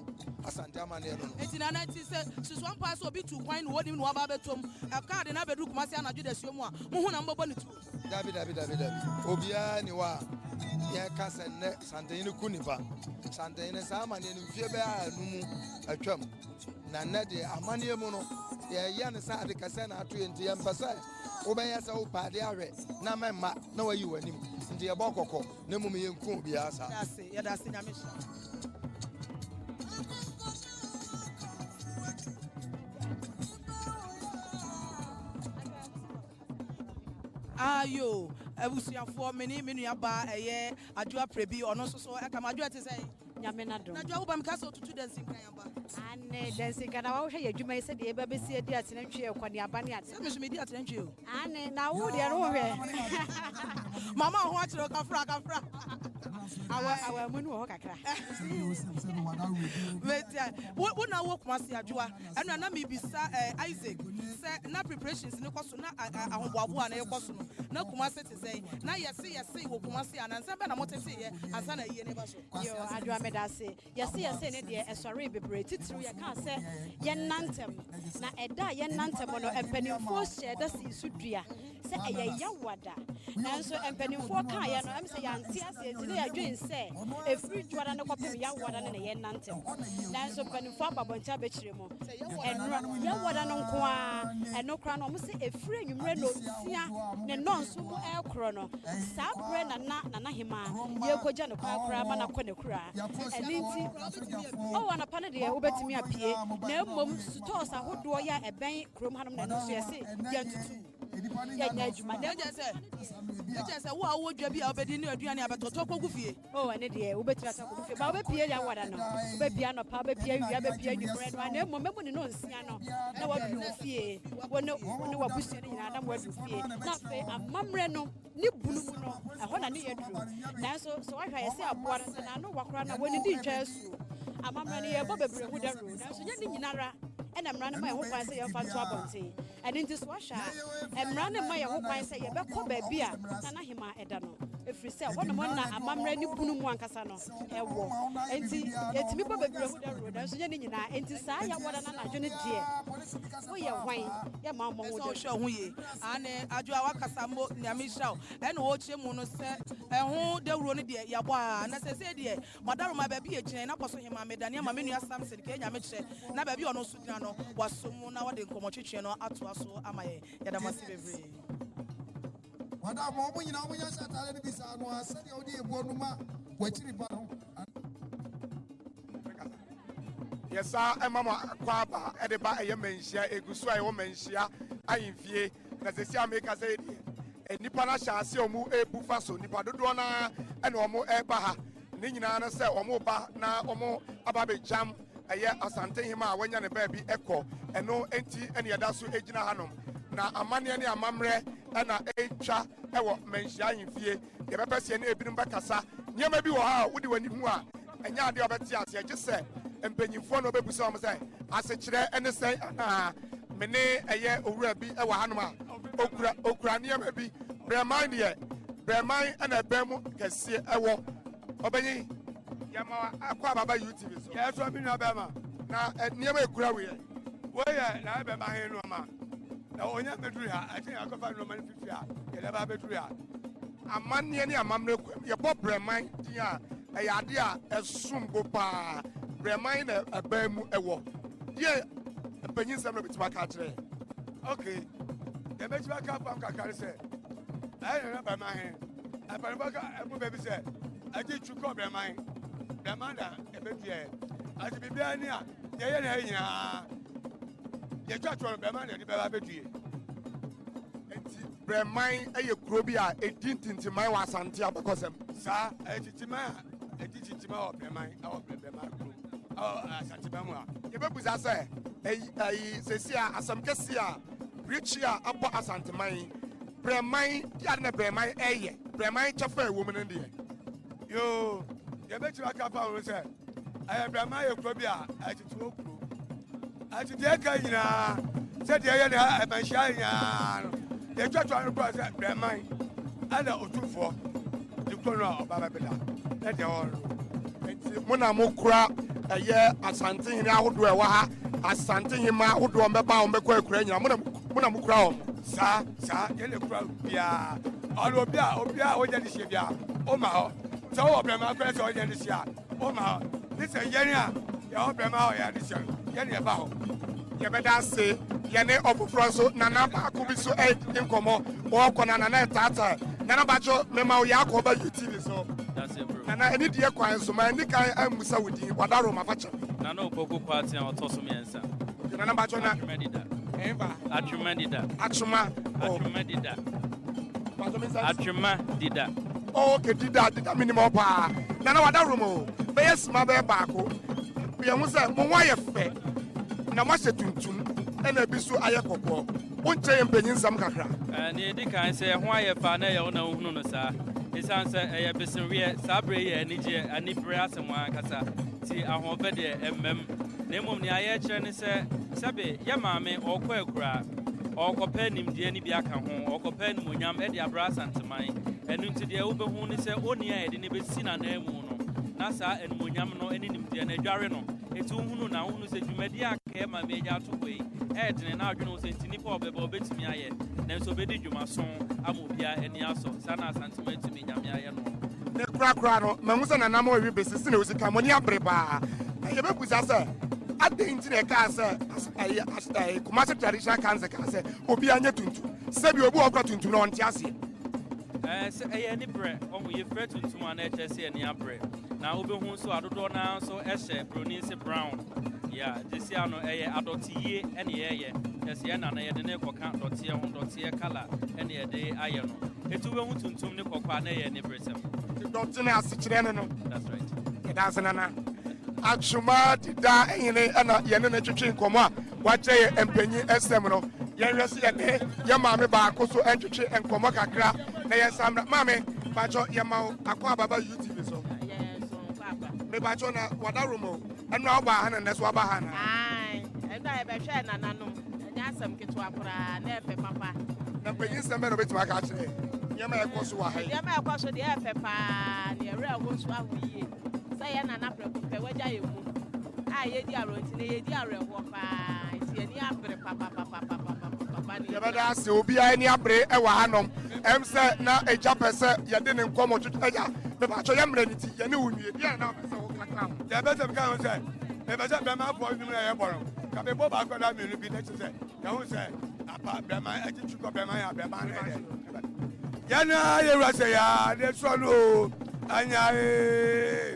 Asante amanneɛ no no. Nti nana nti sɛ susua mpo sɛ obi tu kwan na wɔnim na waba abɛtɔ mu ɛkaa de no abɛduru Kumasi anadwo dasuo mu a mohu na mobɛbɔ ne tuo? Dabi dabi dabi dabi obiara ni hɔ a yɛka sɛ nnɛ Santehene ku nipa. Santehene saa amanneɛ no mfie bɛyɛ ahanu mu atwam na nnɛ deɛ amanneɛ mu no yɛyɛ no sɛ ade kɛsɛ na ato yɛ nti yɛmpɛ sɛ wobɛyɛ sɛ wopɛ adeɛ ahwɛ na mɛmma na wayi w'anim nti yɛbɔ kɔkɔ na mmom yɛnku obiara saa. Yɛda ase nyame hyira. Ayo, abusuafoɔ, me ne me nua baa ɛyɛ Adwoa Prebi, ɔno nso so ɛka ma Adwoa te sɛ. Nyame na dom. Na Adwoa wo ba meka sɛ otutu dansinkran aba. Ane dansinkran na wohwɛ yɛ adwuma yi sɛdeɛ yɛba bɛsi adi atenantwie ɛkɔneaba ne ade. Sɛ me nso medi atenantwie o. Ane na wo deɛ no wohwɛ. Mama ho akyerɛ kafra kafra. Awa awa mu no wɔ hɔ kakra. Metia wo wo na wo Kumasi Adwoa ɛna na mebisa eh, Isaac sɛ na preparations no kɔ so na ahoboaboa na ɛkɔ so no na Kumasi te sɛn na yɛse yɛse wɔ Kumasi ana nsɛm bɛ na moteteeɛ ansa na ayie no ba so. Yo Adwoa meda ase. Yɛse yɛse ne deɛ ɛsɔree bebree titiriw yɛkaa sɛ yɛnna ntɛm na ɛda a yɛnna ntɛm no mpanimfoɔ hyɛɛ da sii so dua sɛ ɛyɛ Yawada. Nanso mpanimfoɔ kaeɛ no, ɛm sɛ yɛante aseɛ nti na yɛdwen sɛ ɛfiri Dwoada no kɔpem Yawada no na yɛnna ntɛm. Nanso mpanimfoɔ aba abɔnten abɛkyerɛ mu. Ɛnora, Yawada no nko ara, ɛno koraa no wɔn sɛ ɛfiri anwummerɛ nnɔnsia ne nnɔnso mu ɛrekorɔ no, saa berɛ na na Nana Hemaa yɛrekɔgya no kwan koraa ma no akɔ n'akuraa. Ɛno nti, oh, anɔpa no deɛ wobɛtumi apue, na mmom sotɔɔs ahodoɔ yɛ a ɛbɛn kurom hanom na ɛno nso yɛse yɛntutu. Yɛnyɛ adwuma na kyerɛ sɛ kyerɛ sɛ wo a wowɔ dwa bi a wobɛdi ne aduane a bɛtɔtɔ kɔgu fie. Oh, ɛne deɛ wobɛtumi atɔ akɔgu fie ba wobɛpie yɛ awada no wobɛpie anɔpa wobɛpie awia wobɛpie anwummerɛ no ana mmom mɛmu ne no nsia no na woaduru wo fie wo ne wo ne w'abusua no nyinaa na moaduru fie na afei amammerɛ no ne bunu mu no ɛhɔ na ne yɛ duru nanso sɛ woahwɛ a yɛsɛ aboa no sɛ n'ano wa koraa na wɔnidi ntwa asuo amammerɛ no yɛbɔ bebree ho dawuro nanso nyɛ ne nyinara ɛna mmara no ma yɛn ho kwan sɛ yɛmfa nto abɔnten Ɛno nti, so woahwɛ a, mmara no mma yɛn ho kwan sɛ yɛbɛkɔ baabi a Nana Hemaa da no, ɛfiri sɛ hɔnom na amammerɛ ne bunu mu ankasa no wɔ. Enti yɛtumi bɔ bebree ho dawuro, nanso nyɛ ne nyinaa. Enti saa Yawada no anadwo no deɛ, woyɛ hwan? Yɛmma wo mmɔ ho Ɛsɛ dawuro. wohwɛ wo ho yie. Aane, Adwoa wakasa mbo, Nyame nhyira wo. Ɛna ɔrekyerɛ mu no sɛ ɛho dawuro no deɛ yɛabɔ aa, na seesei deɛ Madaroma baabi a ɛgyina yi, na kɔ so hemaa medane ama me nua Samson kɛɛ Nyame kyerɛ, na baabi a ɔno nso gyina no, waso mu na wɔde nkɔmmɔtwetwe no atoa so ama yɛn. Yɛda mo ase bebree. Wɔda ma wɔn nyinaa wɔnyɛ hyɛ atadeɛ no bi saa no ara sɛdeɛ wode ebuo no ma w'akyiri ba no. Yɛsa ɛma mo akwaaba ɛde ba ɛyɛ manhyia egu so a ɛwɔ manhyia ahemfie na sɛsi a meka sɛ deɛ. Nnipa no ahyɛ aseɛ a wɔrebu fa so. Nnipa dodoɔ no ara na wɔreba ha. Ne nyinaa ne sɛ wɔreba na wɔaba abɛgyam ɛyɛ Asantehema a wanya ne baabi kɔ. Ɛno nti na yɛda so gyina hanom. Na amanneɛ ne amammerɛ na ɛretwa wɔ Manhyia Ahemfie. Yɛbɛpɛ sɛ yɛne ebinom bɛkasa. Nneɛma bi wɔ hɔ a wode w'ani hu a, ɛnyɛ adeɛ a wɔbɛte aseɛ gye sɛ mpanyimfoɔ na wɔbɛbisa wɔn sɛ asekyerɛ ne sɛn anaa. Me ne ɛyɛ owura bi wɔ hanom a okura okura nneɛma bi. Brɛman deɛ, Brɛman na ɛbɛn mu kɛseɛ ɛwɔ. Ɔbɛnyin, yɛma akɔ ababa UTV so. Yɛ sɔ mi nua bɛrima. Na nneɛma ekura wei. Wei yɛ na ɛbɛma he nneɛma. Na onya bɛduru ha, ɛkyɛn akɔfa nneɛma no fifi a yɛde ba bɛduru ha. Amanneɛ ne amammerɛ kwan mu, yɛbɔ Brɛman din a, ɛyɛ adeɛ a ɛsom bo paa. Brɛman na ɛbɛn mu wɔ. Deɛ mpanyinsɛm na obɛtumi aka akyerɛ yɛn? Ok, deɛ mɛtumi aka apam kakra ne sɛ, ɛyɛ nana Brɛman he, mpanimfoɔ ka ɛmu baabi sɛ, agye twi kɔ Brɛman, Brɛman na ɛbɛduaɛ. Ati biribiara ni a, deɛ ɛyɛ na ɛyɛ nyinaa, deɛ ɛtwa toɔ no, Brɛman na ɛde bɛba abɛdue. Enti Brɛman yɛ kuro bi a ɛdi ntintiman wɔ Asante abakɔsɛm. Saa, ɛyɛ tintiman a ɛdi tintiman wɔ Brɛman, ɛwɔ Brɛman kurom, ɛwɔ Asanteman mu ha. Yɛbɛbusa sɛ, ɛyi, ɛyi, seesei a asɛm kɛseɛ a birikyi a abɔ Asanteman yi, Brɛman, deɛ ade na Brɛman ɛyɛ, Brɛman kyɛfa a ɛwɔ mu no deɛ? Yoo, deɛ mɛtumi aka afa ho ne sɛ, Ɛyɛ Brahma yɛ kuro bi a ɛtete wɔ kuro. Ɛtete ɛka nyinaa sɛdeɛ ɛyɛ na ɛmanhyia nyinaa no yɛtwatwa no kora sɛ Brahma ɛna otumfoɔ de kuro no a ɔba bɛbɛda na deɛ ɔwɔ no. Nti mo na mo kura ɛyɛ Asantehene ahodoɔ ɛwɔ ha, Asantehema ahodoɔ mbɛba a wɔbɛkɔ akura nyinaa mo na mo na mo kura wɔn. Saa saa yɛn na kura biara ɔno obi a obi a ɔnyɛ de hyɛ biara ɔma hɔ sɛ ɔwɔ Brahma kura sɛ ɔnyɛ de hyɛ a. Woma ne sɛ yɛn a yɛwɔ bɛma a ɔyɛ adehyɛ no, yɛn na yɛba hɔ. Yɛbɛda ase. Yɛne ɔfoforɔ nso, Nana baako bi nso redi nkɔmmɔ. Ɔrekɔ na Nana retaataa. Nana Bakyo, mema wo yaakɔ ba UTV so. Nana, anidie kwan so, manni kan ammisa wo din. W'adaworoma, fa kyɛ me. Nana Opoku Kwarteng a ɔtɔ so mmiɛnsa. Okay, Nana Bakyo na. Atwoma dida. Ɛnfa. Atwoma dida. Atwoma. Oh. Atwoma dida. Atwema dida. Oh, okay, dida, dida minim hɔ paa. Nana wada room o. Bɛyɛ sima bɛyɛ baako. Yɛn ho sɛ mo ho ayɛ fɛ. Na moahyɛ tuntum ɛna ebi so ayɛ kɔkɔɔ. Wonkyɛ yɛn mpanyin nsɛm kakra. Eh, nea edi kan sɛ ɛho ayɛ fɛ a na ɛyɛ wo na wohunu no saa. Esiane sɛ ɛyɛ besereweɛ, saa bere yi yɛ anigyeɛ, anibere asɛm ankasa. Ti ahoɔfɛ deɛ ɛmmam. Na mmom nea yɛrekyerɛ ne sɛ, sɛbe yɛ maame ɔrekɔ akuraa, ɔrekɔpɛ nimdeɛ no bi aka ho, ɔrekɔpɛ animuonyam de abrɛ Asanteman. Ɛno nti deɛ wobɛhu ne sɛ onii a yɛde no bɛsi n'ananmu no, na saa animuonyam no ne nimdeɛ no adware no. Enti wohunu no a, wohunu sɛ dwumadie a anka yɛ maame agya ato hɔ yi, ɛyɛ dene na adwene ho sɛ nti nipa a ɔbɛba ɔbɛtumi ayɛ, nanso ɔbɛdi dwumaso ama obiara ani asɔ. Saa na Asanteman tumi Nyame ayɛ no. Ne korakora no, mahu sɛ nananom rewe bese sene osika. Mo ani abere paa. Na yɛbɛbusa sɛ, adɛn nti na ɛkaa sɛ ɛyɛ ɛyɛ Kumasi Traditional Council kaa sɛ obiara nyɛ tuntum? Sɛbi obi wɔ hɔ kora tuntum na ɔnte aseɛ. Ɛɛ sɛ ɛyɛ ani brɛ, ɔho yɛfira tuntum a na ɛkyerɛ sɛ ani abrɛ. Na wobɛhu nso a dodoɔ no ara nso hyɛ broni se brown. Yeah, gyesi ano ɛyɛ adɔteyie ɛne yɛyɛ. Kyerɛ sɛ yɛn nana yɛde ne kɔka dɔteɛ ho, dɔteɛ kala ɛne yɛde ayɛ no. Eti wobɛhu tuntum ne kɔkɔɔ a na ɛyɛ aniberesɛm. Dɔte no asekyerɛ ne no. That's right. Yɛda ase nana. Atwoma dida hene ɛna yɛne no twetwe nkɔmmɔ a wakyerɛ yɛ mpanyin nsɛm no. Yɛnhwɛ sɛ yɛne yɛ maame baako so ntwetwe nkɔmmɔ kakra na yɛnsan mmra. Maame, pakyɛ yɛma wo akɔ ababa UTV so. Mepakyɛ na wada room o. Ɛno a wobaa ha na nnɛ so waba ha na. Ae, ɛno a yɛbɛhwɛɛ nananom. Ɛnyɛ asɛm ketewa koraa, na ɛfɛ papa. Na mpanyin nsɛm bɛn na obetumi aka akyerɛ nneɛma a ɛkɔ so wɔ ha yi? Nneɛma a ɛkɔ so deɛ ɛfɛ paa, na yɛn werɛ ho nso aho yie sɛ yɛn nana prɛko pɛ wagya yɛn mu a yɛdi awerɛhoɔ nti na yɛdi awerɛhoɔ paa nti yɛn ani abere papapapapapapapa ne Yɛbɛda ase, obiara ani abere wɔ hanom. Ɛm sɛ na agya pɛ sɛ yɛde ne nkɔmmɔ twetwe. Agya, mepakyɛ yɛ mmerɛ no nti yɛne wo nwie. Deɛn na wopɛ sɛ woka ka ho? Deɛ mepɛ sɛ meka ho sɛ, mepɛ sɛ bɛmafoɔ nnwom no a yɛbɔ no, ka mebɔ baako anaa mmienu bi na kyerɛ sɛ yɛho sɛ apa bɛma agye twi kɔ bɛma yɛ a bɛma no ɛdɛ. Yɛne a yɛwura sɛ yɛ a ne sɔ no o, anya ee.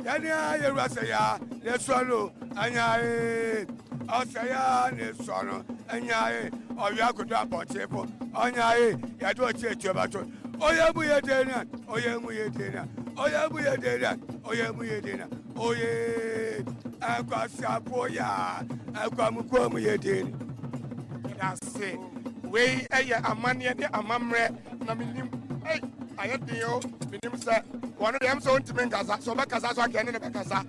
Yɛne a yɛwura sɛ yɛ a ne sɔ no anya ee. Ɔsɛe a ne sɔ no nyae, ɔwea kodu abɔntenpo ɔnyae, yɛde ɔkye atua bɛto. Ɔyɛ mu yɛ den a, ɔyɛ mu yɛ den a, ɔyɛ mu yɛ den a, ɔyɛ mu yɛ den a, oye, ɛkwasiapo ya, ɛkwamukuo mu yɛ den. Yɛda ase. Wei ɛyɛ amanneɛ ne amammerɛ na menim. Ei, ayɛ den o. Menim sɛ wɔn deɛ ɛm sɛ ɔntumi nkasa. Sɛ ɔbɛkasa so anka ɛne ne bɛkasa.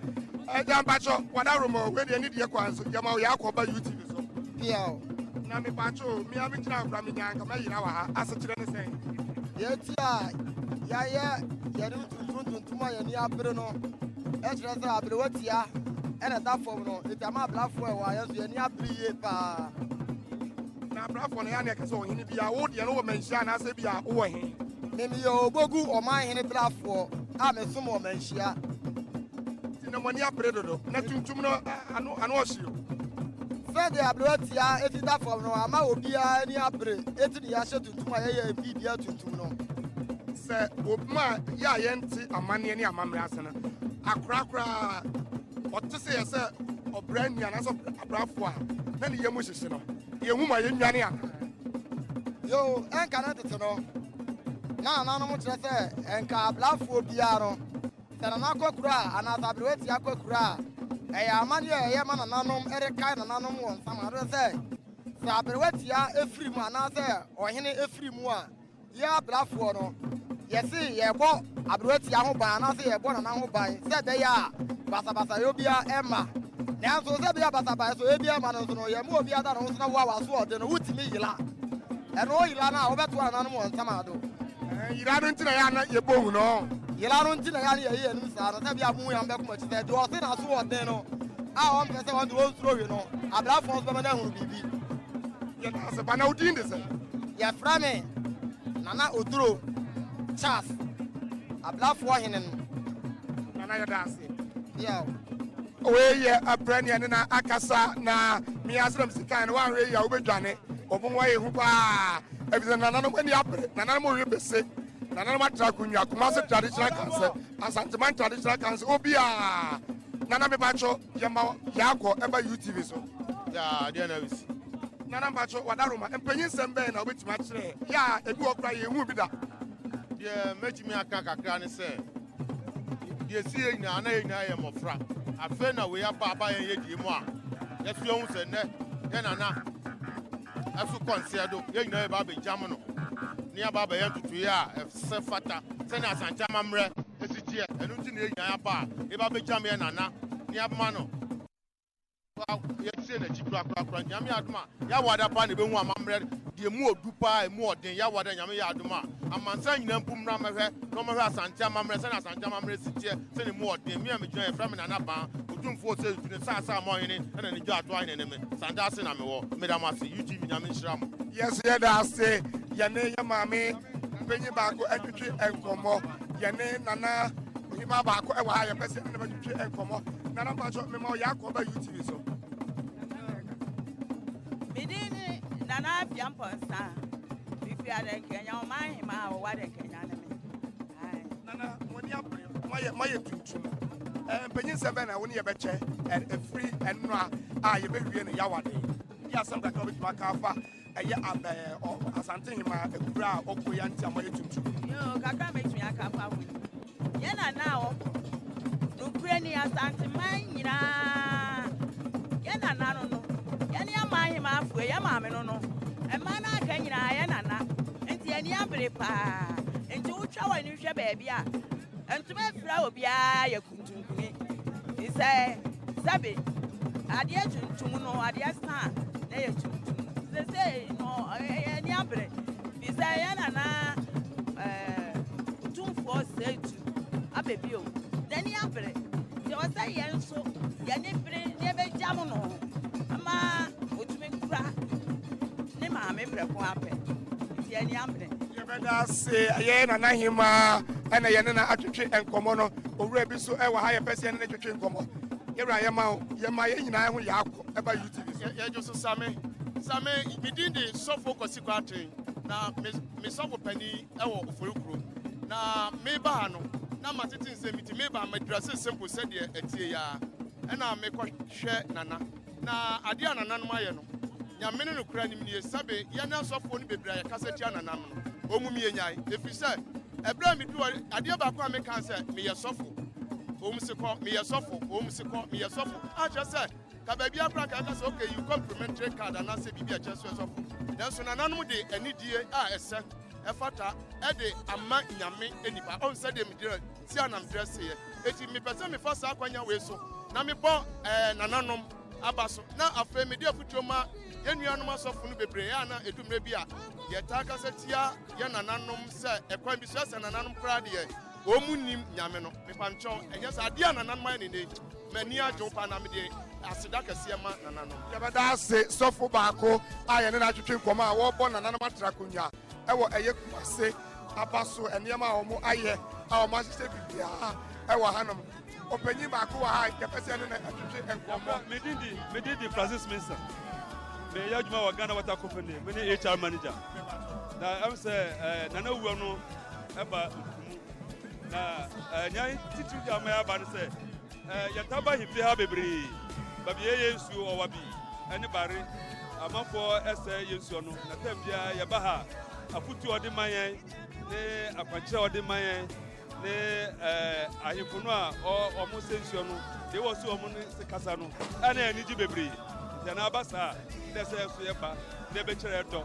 Ɛgya mpakyɛ wadaworo wei deɛ ne deɛ kwan so. Yɛma wo yɛ akɔ ba UTV so. Piaw. Na mepakyɛ mea megyina akora menya anka mɛyera wɔ ha. Asekyerɛ ne sɛn? Yɛti a yɛayɛ yɛne tuntum tuntum a yɛni abere no ɛkyerɛ sɛ aberewa tia ɛna ɛda fam no nti ama abrafoɔ ɛwɔ a yɛn nso yɛni abere yie paa. Na abrafoɔ no yɛ ne ɛka sɛ ɔhene bi a wo deɛ no wɔ manhyia anaasɛ bi a wowɔ he? Memeyɛ Obogu ɔman hene brafoɔ a mesom wɔ manhyia. Nti na mo ani abere dodo na tuntum no ano ano ɔhye o. Sɛdeɛ aberewa tia esi da fam no ama obiara ani abere eti ne yɛahyɛ tuntum a yɛyɛ biribia tuntum no. Sɛ wɔma yɛ a yɛnte amanneɛ ne amammerɛ ase no, akora koraa ɔte sɛ yɛ sɛ ɔbra ni anaasɛ abrafoɔ a na ne yam hyehye no, yɛhu ma yɛnnwane a. Yo, ɛnka ne tete no na nananom kyerɛ sɛ ɛnka abrafoɔ biara no sɛ nana kɔ kuro a anaasɛ aberewa tia kɔ kuro a ɛyɛ amanneɛ a ɛyɛ ma nananom ɛrekae nananom wɔ nsam ado sɛ sɛ aberewa tia efiri mu anaasɛ ɔhene efiri mu a yɛ abrafoɔ no yɛse yɛbɔ aberewa tia ho ban anaasɛ yɛbɔ nana ho ban sɛ ɛbɛyɛ a basabasayɛ obiara ɛma. Nanso sɛ ɛbɛyɛ basabasayɛ so ebi ɛma no nso no yɛma obiara da ne ho so na wo a waso ɔde no wotumi yela ɛno yela no a wobɛto nananom wɔ nsam ado. Yera no nti na yɛ ana yɛbɔ hu no. Yela no nti na yɛ ana yɛyɛ anim saa no sɛ bia mu yɛn bɛkɔ akyi sɛ deɛ ɔse n'aso ɔden no a ɔmpɛ sɛ ɔde ɔnsuro hwe no abrafoɔ nso bɛma no ahunu biribi. Yɛda ase ba na wo din de sɛ? Yɛfrɛ me Nana Oduro Charles, abrafoɔ hene no. Nana yɛda ase. Yeah. Wei yɛ abrɛ ne ɛne na akasa na mea sɛ sika no woanhwɛ yi a wobɛdwane. Ɔmo ho ayɛ hu paa ɛfisɛ nananom ani abere, nananom we bese, nananom atra akonnwa. Kumase Traditional Council, Asanteman Traditional Council, obiaa. Nana mepakyɛ yɛma yɛakɔ ɛba UTV so. Ya deɛ na bɛsi. Nana mpakyɛ wadaroma mpanyin nsɛm bɛn na wobɛtumi akyerɛ yɛ a ebi wɔ kora yɛnhu bi da? Deɛ mɛtumi aka kakra ne sɛ deɛ si yɛ nyinaa na yɛ nyinaa yɛ mmɔfra. Afei na wei aba aba yɛn yɛ die mu a yɛso yɛhu sɛ nnɛ yɛ nana ɛso kɔ nseɛ do yɛn nyinaa yɛba abɛgyam no ne yɛaba abɛyɛ ntotoeɛ a ɛsɛ fata sɛnea Asante amammerɛ ɛsi teɛ. Ɛno nti na yɛn nyinaa yɛaba a yɛba abɛgyam yɛ nana ne yɛama no yɛtie n'akyi korakorakora. Nyame adom a yɛawada paa na ɛbɛhu amammerɛ deɛ mu ɔdu paa ɛmu ɔden. Yɛawada Nyame yɛ adom a amansan nyinaa mpo mmra mɛhwɛ na ɔmɛhwɛ Asante amammerɛ sɛne Asante amammerɛ si teɛ sɛne mu ɔden. Me a megyina yɛfrɛ me Nana Baa Otumfoɔ sɛ tu ne saasa ma ɔhene ɛna ne dwa ato ahene ne me sanda ase na mewɔ. Meda mo ase UTV, Nyame nhyira mo. Yɛso yɛda ase. Yɛne yɛ maame mpanyin baako atwitwe nkɔmmɔ. Yɛne nana ohima baako ɛwɔ ha yɛpɛ sɛ ɛne bɛtwitwe nkɔmmɔ. Nana mpakyɛ mema wo yɛakɔ ba UTV so. Medin ne Nana Afia Mpɔnsa, mefiri Adenkanya, ɔman hema a wɔwɔ Adenkanya ne me. Nana, mo ani abere, moayɛ tuntum. Mpanyin nsɛm bɛn na wo ne yɛbɛkyɛ ɛfiri ɛnora a yɛbɛwie no yawade yɛ asɛm kakra wobɛtumi aka afa ɛyɛ abɛ Asante hema akura a ɔkɔ ya nti a moayɛ tuntum? Yo, kakra mɛtumi aka afa ho ni yɛn nana a ɔkɔ nokura ni Asanteman nyinaa yɛn nana no yɛne aman hema afoɔ yɛ maame no mmaa no aka nyinaa yɛ nana nti yɛni abere paa nti wotwa w'ani hwɛ baabi a ntoma afira obiara yɛ kuntunkuni sɛ sɛbe adeɛ tuntum no adeɛ sa na yɛ tuntum sese no yɛni abere fi sɛ yɛn nana otumfoɔ sɛ tu aba bio n'ani abere nti ɛwɔ sɛ yɛn nso yɛne bere ne yɛbɛgyam no ama otumi kura ne maame prɛko apɛ nti yɛni abere. Yɛbɛda ase. Ɛyɛ nana hema ɛna yɛne na atwetwe nkɔmmɔ no. Owura bi so ɛwɔ ha yɛpɛ sɛ yɛne ne twetwe nkɔmmɔ. Yɛwura yɛma wo yɛma yɛn nyinaa ho yɛakɔ ɛba UTV so. Yɛdwo so same same medin de Sɔfo Kwasi Kwaten na me sɔfo panin ɛwɔ Ofori kurom na meba ha no na matete nsɛm bi nti meba madress simple sɛdeɛ ɛtie yaa ɛna mekɔhwɛ nana. Na adeɛ a nananom ayɛ no, Nyame ne nokorɛ anim nie, sɛbe yɛne asɔfoɔ no bebree a yɛkasa tia nananom no, wɔn mu yɛnyae, ɛfiri sɛ ɛberɛ a meduru hɔ, adeɛ baako a meka sɛ, meyɛ sɔfo, wɔn se kɔ, meyɛ sɔfo, wɔn se kɔ, meyɛ sɔfo, a kyerɛ sɛ, ka baabi akora nka yɛka sɛ, okay, you complimentary card anaasɛ biribi a ɛkyerɛ so yɛ sɔfo. Nanso nananom de anidie a ɛsɛ, ɛfata, ɛde ama Nyame nnipa. Ɔn sɛdeɛ megyina ti a na medrɛseeɛ. Enti mepɛ sɛ mefa saa akwanya wei so na mebɔ ɛɛ nananom aba so, na afei mede afotuo ma yɛn nuanom asɔfo no bebree a na ɛdu mmerɛ bi a yɛtaa kasa tia yɛn nananom sɛ ɛkwan bi so ɛsɛ nananom koraa deɛ wɔn mu nim Nyame no. Mepamkyɛw, ɛnyɛ sɛ adeɛ a nananom ayɛ ne nnɛ yi, m'ani agye wo paa na mede aseda kɛseɛ ma nananom. Yɛbɛda ase sɔfo baako a yɛne no atwetwe nkɔmmɔ a wɔrebɔ nananom atra akonnwa wɔ ɛyɛ Kumase aba so nneɛma a wɔn ayɛ a wɔn ahyehyɛ biribiara wɔ hanom. Ɔpanyin baako wɔ ha a yɛpɛ sɛ yɛne no ɛtwetwe nkɔmmɔ. Me din di me din di Francis Mensah. Meyɛ adwuma wɔ Ghana Water Company. Me ne HR manager. Na ɛm sɛ eh, Nana Wuo no ɛba nkumu. Na eh, nea titiri di ama yɛaba no sɛ eh, yɛtaa ba ahemfie ha bebree. Baabi yɛyɛ nsuo ɔwa bi ɛne bare amanfoɔ ɛsɛ yɛ nsuo no. Na tɛm biara yɛba ha afotuo a ɔde ma yɛn ne akwankyerɛ a ɔde ma yɛn ne ɛɛ ahemfo no a wɔn sɛ nsuo no deɛ wɔ so wɔn ne kasa no ɛna anigye bebree nti ɛna aba saa na ɛsɛ ɛso yɛ ba na ɛbɛkyerɛ ɛdɔ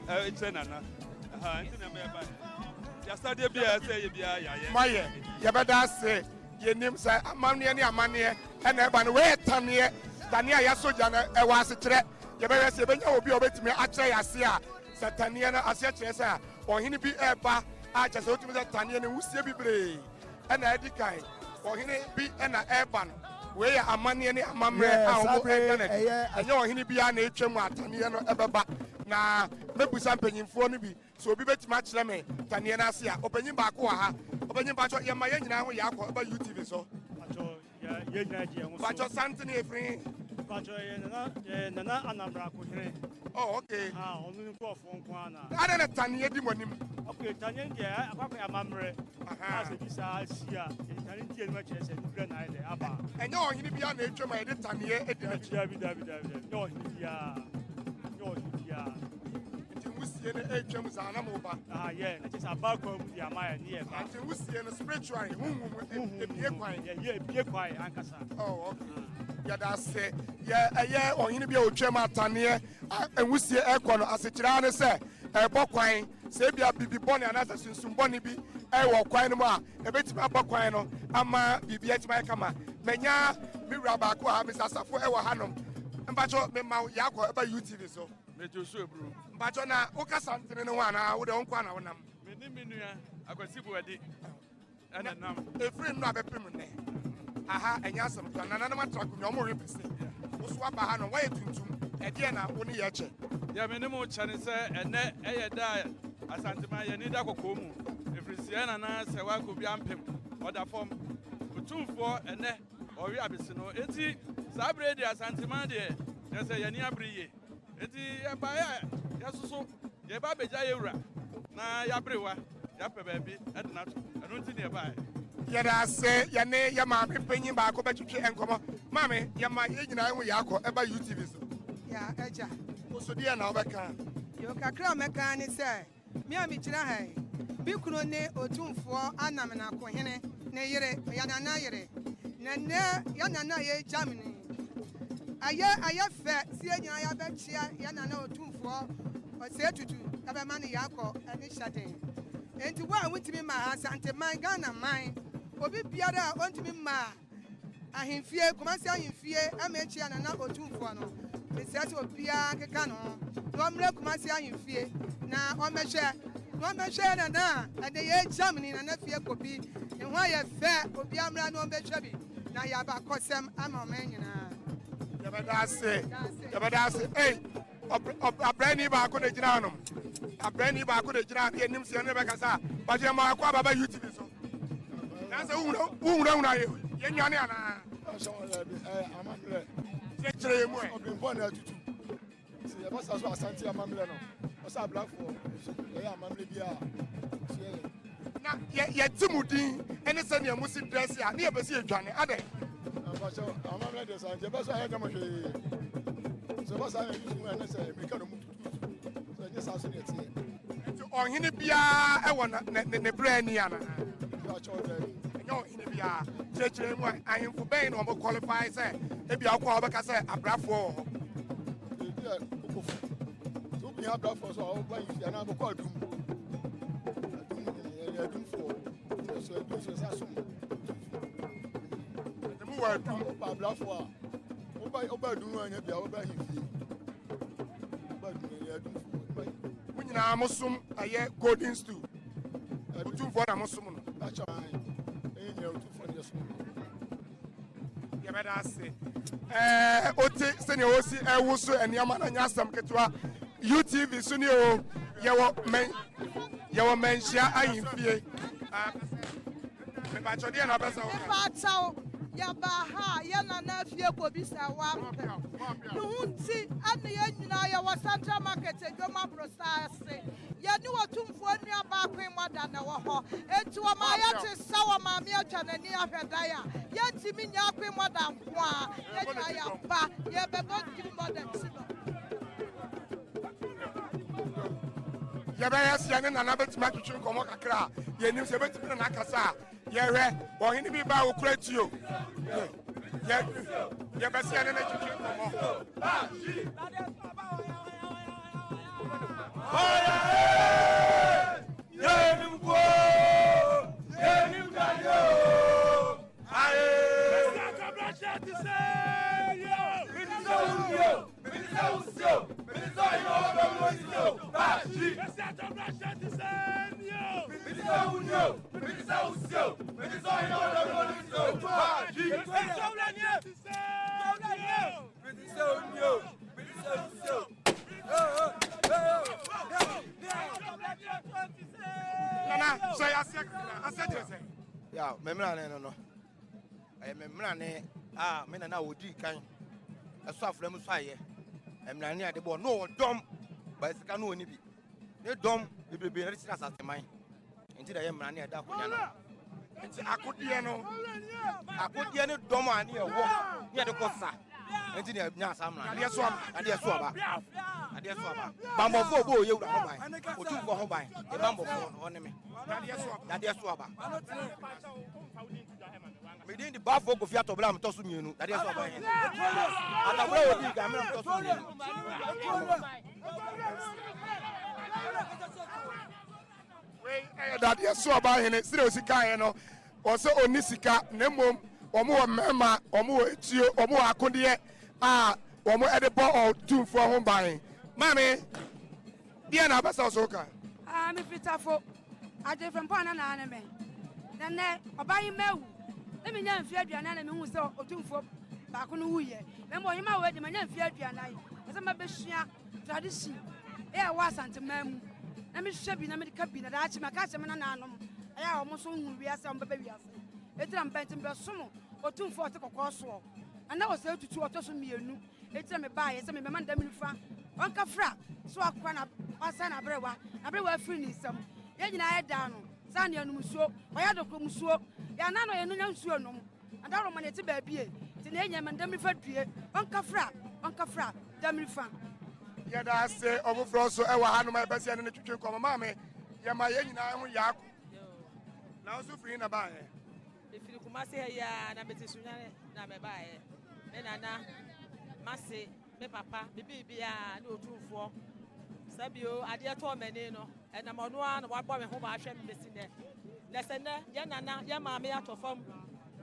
ɛkyerɛ nana ɛha nti na ɛbɛyɛ ba yasadeɛ bi a ɛsɛ yɛ biara yɛayɛ. Moayɛ yɛbɛda ase yɛnim sɛ amanneɛ ne amanneɛ ɛna ɛba no wei yɛ taneɛ taneɛ a yɛasɔ gya no ɛwɔ asekyerɛ yɛbɛhwɛ sɛ yɛbɛnya obi a ɔbɛtumi akyerɛ yɛ ase a Sɛ taneɛ no aseɛ kyerɛ sɛ ɔhene bi reba a, kyerɛ sɛ wotumi sɛ taneɛ no nwusie bebree ɛna adi kan. Ɔhene bi ɛna ɛreba no. Wei yɛ amanneɛ ne amammerɛ a wɔn ɛda no adi. Ɛnyɛ ɔhene biara na ɛtwa mu a taneɛ no ɛbɛba. Na mɛbusa mpanyinfoɔ no bi sɛ obi bɛtumi akyerɛ me taneɛ no ase a. Ɔpanyin baako wɔ ha. Ɔpanyin mpakyɛ yɛma yɛn nyinaa ho yɛ akɔ ɛba UTV so. Yɛn nyinaa gye yɛn ho so. Mpakyɛ santene efiri he? Mpakyɛ yɛ nana yɛ nana Anambrakohene. Oh okay. Ah ɔno ne nkurɔfoɔ nko ara na. Adɛn na taneɛ di mo anim? Okay taneɛ no deɛ akɔ akɔyɛ amammerɛ. A sɛ bi saa si a yɛde taneɛ di anim akyerɛ sɛ nokorɛ na ayɛ dɛ aba. Ɛnyɛ ɔhene biara na etwam a yɛde taneɛ di n'akyi. Dabi dabi dabi dabi nyɛ ɔhene biara nyɛ ɔhene biara. Nti nwusie no etwam saa na mo ba. Ah yɛ na kyerɛ sɛ aba kwan mu de ama yɛ ne yɛ ba. Nti nwusie no spiritually honhom mu ebie kwan. Yɛ yɛ ebie kwan ankasa. Oh okay. Yɛda ase. Yɛ ɛyɛ ɔhene bi a otwam ataneɛ a nwusie ɛkɔ no asekyerɛ ara ne sɛ ɛbɔ kwan sɛ ebia biribi bɔne anaasɛ sunsum bɔne bi ɛwɔ kwan no mu a ebetumi abɔ kwan no ama biribi atumi ayɛ kama. Manya me wura baako a Mr. Asafo ɛwɔ hanom. Mpakyɛ mema wo yɛakɔ ɛba UTV so. Meto so eburu. Mpakyɛ na woka santene no ho anaa wode wo nko ana wonam? Me ne me nua Akwasi Buadi ɛna nam. Efiri nnora bɛpem nnɛ. Aha ɛnyɛ asɛm ketewa. Nananom atra akonnwa wɔn rewe pese. Wo so aba ha no woayɛ tuntum. Ɛdeɛn na wo ne yɛ kyɛ? Deɛ me ne mo kyɛ ne sɛ ɛnnɛ ɛyɛ da a Asanteman yɛn ani da kɔkɔɔ mu. Ɛfiri sɛ yɛn nana sɛ wakɔ bi ampem ɔda fam. Otumfoɔ ɛnnɛ ɔwe abese no. Enti saa berɛ yi deɛ Asanteman deɛ kyerɛ sɛ yɛn ani abere yie. Enti yɛbaeɛ a yɛsoso yɛreba abɛgya yɛn wura na yɛaberewa yɛapɛ baabi de no ato. Ɛno nti na yɛbaeɛ. Yɛda ase yɛne yɛ maame panyin baako bɛtwetwe nkɔmmɔ. Maame, yɛma yɛn nyinaa hu yɛakɔ ɛba UTV so. Ya agya. Wo so deɛn na wobɛka? Yo, kakra a mɛka ara ne sɛ, Me a migyina ha yi, me kunu ne Otumfoɔ Anamenakohene ne yere, ɔyɛ Nana yere. Na nnɛ yɛn Nana a yɛregyam no yi, ɛyɛ ɛyɛ fɛ sɛ yɛn nyinaa yɛabɛkyea yɛn Nana Otumfoɔ Osei Tutu, yɛbɛma no yɛakɔ ne hyɛden. Enti wo a wontumi mmaa ha, Asanteman, Ghana man, obi biara a ontumi mmaa Ahemfie, Kumasi Ahemfie MHA Nana Otumfoɔ no, mesrɛ sɛ obiara nkeka ne ho na ɔmmrɛ Kumasi Ahemfie na ɔmmɛhwɛ na ɔmmɛhwɛ Nana a ɛnɛ yɛn Germany Nana fie kɔ bi, ne ho ayɛ fɛ, obiara mmra na ɔmmɛhwɛ bi na yɛ abakɔsɛm ama ɔman nyinaa. Yɛbɛda ase, yɛbɛda ase. Ei, abrani baako na gyina hanom. Abrani baako na gyina hanom. Yɛnim sɛ yɛne no bɛkasa a, but yɛma akɔ aba ba UTV so. Na sɛ wohunahuna yɛ yɛnwane anaa? Kyerɛkyerɛ yɛ mu ɛ. Ɔbɛnbɔ na atutu. Sɛ yɛbɛsa so Asante amammerɛ no, ɔsɛ abrafoɔ nso yɛyɛ amammerɛ bi a so yɛyɛ. Na yɛte mu din ne sɛnea mo si drɛse a ne yɛpɛ sɛ yɛdwane adɛn? Mpakyɛ amammerɛ deɛ saa nti yɛbɛ so ayɛ dɛm hwee. Sɛ ɛba saa na ɛyi mu a, na sɛ mmirika na ɔmo tututu. Sɛ ɛnyɛ saa so na ɛteɛ. Nti ɔhene biara wɔ ne ne ne brɛ ani ana? Mepakyɛw daabi. Ɛnyɛ ɔhene biara. Kyerɛkyerɛ mu a, ahemfo bɛn na wɔn qualify sɛ ebi akɔ a wɔbɛka sɛ abrafoɔ wɔ hɔ? Ebi a okofo. Sɛ wobɛnya abrafoɔ so a wɔba yi fi anaa bɛkɔ adum. Adum yɛ adumfoɔ. Sɛ adum so sɛ asom. Nti mo wɔ adum. Woba abrafoɔ a woba woba adum no anya bia woba ahemfie. Woba adum yɛ adumfoɔ. Mo nyinaa mo som ɛyɛ golden stool. Otumfoɔ na mo som no. Akyɛ ɛyɛ nyinaa otumfoɔ na yɛ som no. Yɛbɛda ase. Ɛɛ ote sɛnea wɔsi ɛwoso nneɛma na nyɛ asɛm ketewa. UTV so ni o yɛwɔ mɛn yɛwɔ mɛnhyia ahemfie. Mepakyɛw deɛ na ɔpɛ sɛ woka. Mepakyɛw, yɛbaa ha a yɛn nana afie kɔbisa wampɛ. Ne ho nti ɛne yɛn nyinaa yɛwɔ Central Market adwam aborosan ase. Yɛne Otumfoɔ nua baa Queen Mother na ɛwɔ hɔ. Enti wɔmaa yɛte sɛ wɔ maame atwa n'ani ahwɛ dan a yɛntumi nyaa Queen Mother nko ara. Yɛn nyinaa yɛaba, yɛrebɛbɔ Queen Mother ti no. Yɛbɛyɛ sɛ yɛne Nana bɛtumi atwetwe nkɔmmɔ kakra a, yɛnim sɛ yɛbɛtumi ne no akasa a, yɛhwɛ ɔhene bi ba a ɔkura tuo. Yɛbɛ sɛ yɛne no twetwe nkɔmmɔ. Nana, sɛ yɛ aseɛ kakra, aseɛ kyerɛ sɛ. Ya, mɛmira ne no no. Ɛyɛ me mmerane a me nana a ɔdii kan ɛsɔ afra mu sɔ ayɛ. Mmerane a de bɔ no wɔ dɔm, ba sika no ɔni bi. Ne dɔm bebrebe na de kyerɛ asase man. Nti na ɛyɛ mmerane a ɛda akonnwa no. Nti akodeɛ no. Akodeɛ ne dɔm a ne ɛwɔ ne yɛde kɔ sa. Nti na nya asa mmerane. Adeɛ so aba. Adeɛ so aba. Adeɛ so aba. Bambɔfoɔ ɔbɔ oyɛ wura ho ban. Otumfoɔ ho ban. Ne bambɔfoɔ no ɔne me. Dadeɛ so aba. Medin de Bafo Kofi Atɔbla a metɔ so mmienu. Dadeɛ so aba yɛn. Atɔbla wɔ di kan mena metɔ so mmienu. Wei ɛyɛ dadeɛ so aba hene sɛdeɛ osi kaeɛ no ɔsɛ ɔnni sika na mmom wɔn wɔ mmarima wɔn wɔ etuo wɔn wɔ akodeɛ a wɔn de bɔ ɔtumfoɔ ho ban maame deɛ na abɛsɛ ɔso ka. Ah, me firi Tafo, Adwefrempɔn na naa ne me. Na nnɛ, ɔbaa yi mawu. Na menya mfeɛ aduanan na mehu sɛ ɔtumfoɔ baako no wuiɛ. Na mmom ɔhemmaa wei de manya mfeɛ aduanan. Ɛsɛ mabɛsua tradition ɛyɛ ɛwɔ Asanteman mu. Na mehwɛ bi na mede ka bi na daakye maka akyerɛ me nananom ɛyɛ a wɔn nso nhunu wiase a wɔbɛba wiase. Enti na meba nti mebɛsom ɔtumfoɔ a ɔte kɔkɔɔ soɔ. Na na ɔsɛe tutu ɔtɔ so mmienu. Enti na mebaeɛ sɛ mebɛma no dam nifa, ɔnka fra sɛ wakora na wasan n'aberewa, n'aberewa afiri ne nsam. Yɛn nyinaa yɛdaa no sɛ anea nom nsuo, wayɛ adokoro musuo. Yɛn anan na ɔyɛ no nya nsuo nom. Na dawuroma na ɛte baabi e, nti na yɛn nyinaa ma no dam nifa due, ɔnka fra, ɔnka fra, dam nifa. Yɛda ase ɔfoforɔ nso ɛwɔ hanom a yɛpɛ sɛ yɛne no twetwe nkɔmmɔ. Maame, yɛma yɛn nyinaa ho yaako. Na wo nso firi he na baeɛ? Mefiri Kumasi ha yi ara na mete Sunyani na mebaeɛ. Me nana, m'ase, me papa, me biribiara ne Otumfoɔ. Sɛ bio adeɛ tɔɔ m'ani no, ɛnam ɔno ara na wabɔ me ho ban ahwɛ me bɛsi nnɛ. Na sɛ nnɛ yɛn nana, yɛn maame atɔ fam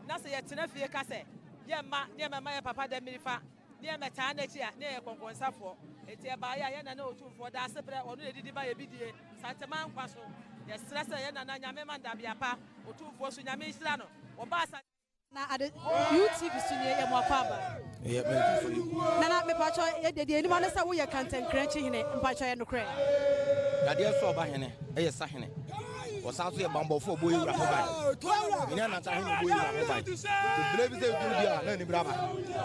na sɛ yɛtena fie ka sɛ yɛmma nneɛma mma yɛn papa dɛ mmirifa ne yɛmmɛtaa n'akyi a, ne yɛyɛ kɔnkɔnsafoɔ. Enti ɛbaeɛ a yɛn nana Otumfoɔ da ase berɛ, ɔno na ɛdidi ma yɛn bidie. Santeman nkwa so. Yɛsrɛ sɛ yɛn nana Nyame ma no dabea pa. Otumfoɔ so Nyame nhyira no. Wɔbaa Asante. Na ade UTV so nie yɛ mo akwaaba. Ɛyɛ me nso yi. Nana mepakyɛ yɛ deɛ deɛ anim ane sɛ woyɛ Kantɛnkrɛnkye hene mpakyɛ yɛ nokorɛ. Dadeɛ so ɔba hene yɛ sahene. Ɔsan nso yɛ bammɔfo a ɔbɔ yɛn wura ho ban. Mene Anantahene a ɔbɔ yɛn wura ho ban. Nti berɛ bi sɛ ɛduru bi a na anibere aba.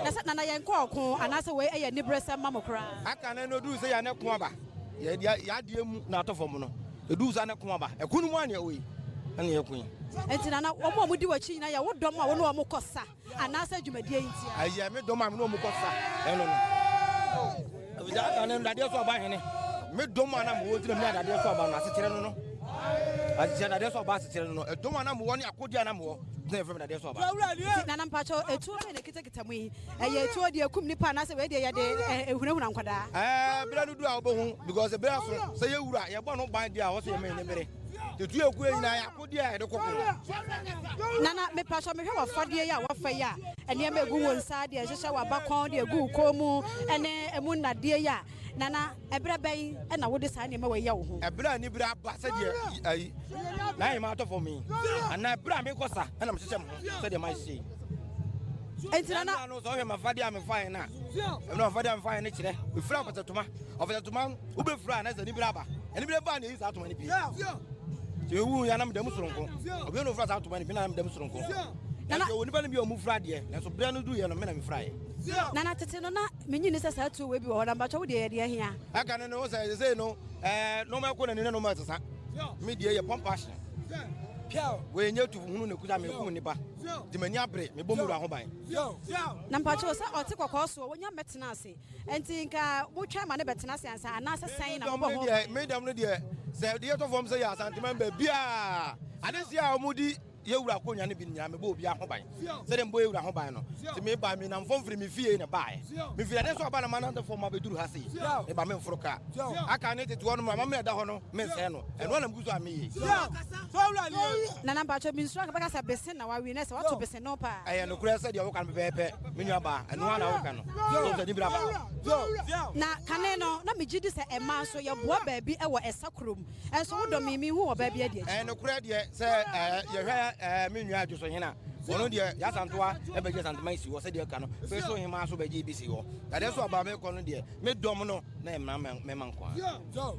Na sɛ Nana yɛnkɔ ɔko anaasɛ wei yɛ aniberesɛm ma mo koraa. Aka no na ɛduru sɛ yɛn ko aba. Yɛde yɛn adeɛ mu na atɔ fam no. Ɛduru saa na ko aba. Ɛko no mu a na yɛwɔ yi. Ɛna yɛko yi. Nti Nana wɔn a wɔdi w'akyi nyinaa yɛ wo dɔm a wo ne wɔn kɔ sa anaasɛ dwumadie yi ntia? Ɛyɛ me dɔm a me ne wɔn kɔ sa ɛno no. Efisɛ aka ne dadeɛ so aba hene. Me dɔm a na mewɔ nti na menya dadeɛ so aba no asekyerɛ no no. Asekyerɛ dadeɛ so aba asekyerɛ no no. Ɛdɔm a na mewɔ ne akodeɛ a na mewɔ nti na yɛfrɛ me dadeɛ so aba. Nti Nana mpakyɛw etuo bɛn na ekitakita mu yi? Ɛyɛ etuo deɛ ekum nipa anaasɛ wei deɛ yɛde ehunahuna nkwadaa? Ɛɛ berɛ no du a wobɛhu because berɛ aso sɛ yɛwura yɛbɔ no ban deɛ a wɔsɛ yɛma yɛn bere. Etuo ekuo nyinaa yɛ akodeɛ a yɛde kɔ ko. Nana mepakyɛw mehwɛ w'afadeɛ yi a wafa yi a nneɛma egu wo nsa deɛ ɛhyehyɛ w'abakɔn deɛ egu wo kɔn mu ɛne emu nnadeɛ yi a Nana ɛberɛ bɛn na wode saa nneɛma wei yɛ wo ho? Ɛberɛ a anibere aba sɛdeɛ ayi n'ahemmaa atɔ fam yi, anaa ɛberɛ a mekɔ sa na mehyehyɛ me ho sɛdeɛ mahyehyɛ yi. Enti Nana. Ɛnna no sɛ ɔhwɛ m'afadeɛ a mefaeɛ no a, ɛnna m'afadeɛ a mefaeɛ no kyerɛ mefira ɔfasatoma. Ɔfasatoma wobɛfira a na sɛ anibere aba. Anibere ba a na ɛyi saa toma no pie. Sɛ mewu yɛ na meda mu soronko. Obi na ɔfira saa toma no bi na meda mu soronko. Nana. Nanso onipa no bi a wɔn fira deɛ, nanso berɛ no duiɛ no me na mefiraeɛ. Nana tete no na Menye nni sɛ saa tuo wei bi wɔ hɔ na mpakyɛ wo deɛ yɛde ahia. Ɛka no ne ho sɛ sesei no ɛɛ nneɛma ɛkɔ n'ani na nneɛma ɛsesa. Me deɛ yɛ pump action. Wei nyɛ tu hunu na ekuta me kum nipa. Nti m'ani abere me bɔ me wura ho ban. Na mpakyɛ sɛ ɔte kɔkɔɔ soɔ wonya mmɛtena ase nti nka motwɛn ma no bɛtena ase ansa anaasɛ sɛn na mobɔ ho ban? Me dɛm no deɛ sɛ deɛ ɛtɔ fam sɛ yɛ Asanteman baabiaa adeseɛ a wɔdi Yɛ wura akonya no bi nyinaa mebɔ obiara ho ban sɛdeɛ mebɔ yɛ wura ho ban no nti meba menam fam firi me fie na baeɛ mefiri ɛdɛ so aba na manante fam abɛduru ha sei meba memforo kaa aka ne tete hɔ no ma mmerɛ da hɔ no mensɛe no ɛno na megu so a meyɛ. Nana mpakyɛ mensuro anka bɛka sɛ bese na wawe na sɛ wato bese no paa. Ɛyɛ nokorɛ sɛ deɛ woka no pɛpɛɛpɛ me nua baa ɛno ara na woka no so sɛ nibira ba. Na kane no na megye di sɛ ɛmaa nso yɛboa baabi wɔ ɛsa kurom. Nso wodɔ me, menhu ɔbaa bi adi akyi. Ɛyɛ nokorɛ deɛ sɛ yɛhwɛ me nua Adwosohene a, ɔno deɛ Y'Asantewa bɛgye Asanteman si hɔ sɛdeɛ ɛka no, afei nso Hemaa nso bɛgye bi si hɔ. Dadeɛ nso aba mekɔ no deɛ, me dɔm no na ɛmmra mɛma nko ara.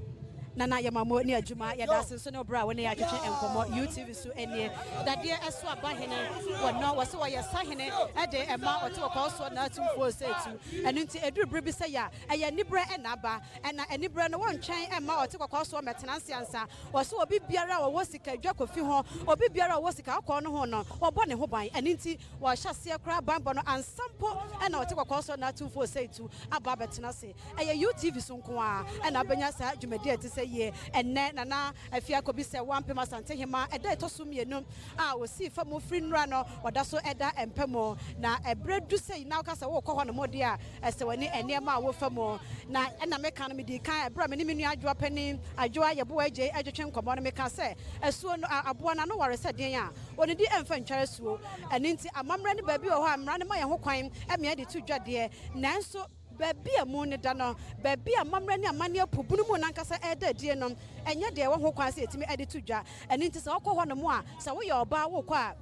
Nana Yɛmamo ne adwuma yɛda ase nso ne ɔbrɛ a wo ne yɛ atwetwe nkɔmmɔ UTV so nie. Dadeɛ so aba hene wɔ no wɔse wɔyɛ sahene de ɛma ɔte kɔkɔɔ soɔ na atumfoɔ sɛ tu ɛno nti ɛduru berɛ bi sɛ yɛ a ɛyɛ aniberɛ na aba Ɛna aniberɛ no, wɔntwɛn mma ɔte kɔkɔɔ soɔ mmɛtena ase ansa. Wɔse obi biara a ɔwɔ sika dwa kofi ho, obi biara a ɔwɔ sika kɔkɔɔ no ho no, wɔbɔ ne ho ban. Ɛno nti, wɔhyɛ aseɛ koraa banbɔ no ansa mpo na ɔte kɔkɔɔ soɔ na atumfoɔ osei-tu aba abɛtena ase. Ɛyɛ UTV so nko ara na wobɛnya saa dwumadie a ɛte sɛ yie. Ɛnnɛ, Nana Afia Kobi sɛ wampem Asantehemaa ɛda a ɛtɔ so mmienu a ɔsii fa mu firi nnora no, ɔda so da mpa mu. Na ɛberɛ du sei na woka sɛ worekɔ hɔnom deɛ a, Ɛsɛ w'ani nneɛma a wofa mu. Na ɛna meka no, medii kan ɛberɛ a me ne me nua Adwoa panin, Adwoa Yeboah Adjei retwetwe nkɔmmɔ no, mekaa sɛ, Asuo no, aboa no ano ware sɛ deɛn a, ɔnnidi mfa ntware asuo. Ɛno nti, amammerɛ ne baabi wɔ hɔ a mmara no ma yɛn ho kwan ma yɛde to dwa deɛ, nanso baabi a mu no da no, baabi a amammerɛ ne amanneɛ po bunu mu no ankasa reda adie no, ɛnyɛ deɛ ɛwɔ ho kwan sɛ yɛtumi de to dwa. Ɛno nti, sɛ wokɔ hɔnom a, sɛ woyɛ ɔbaa wokɔ a,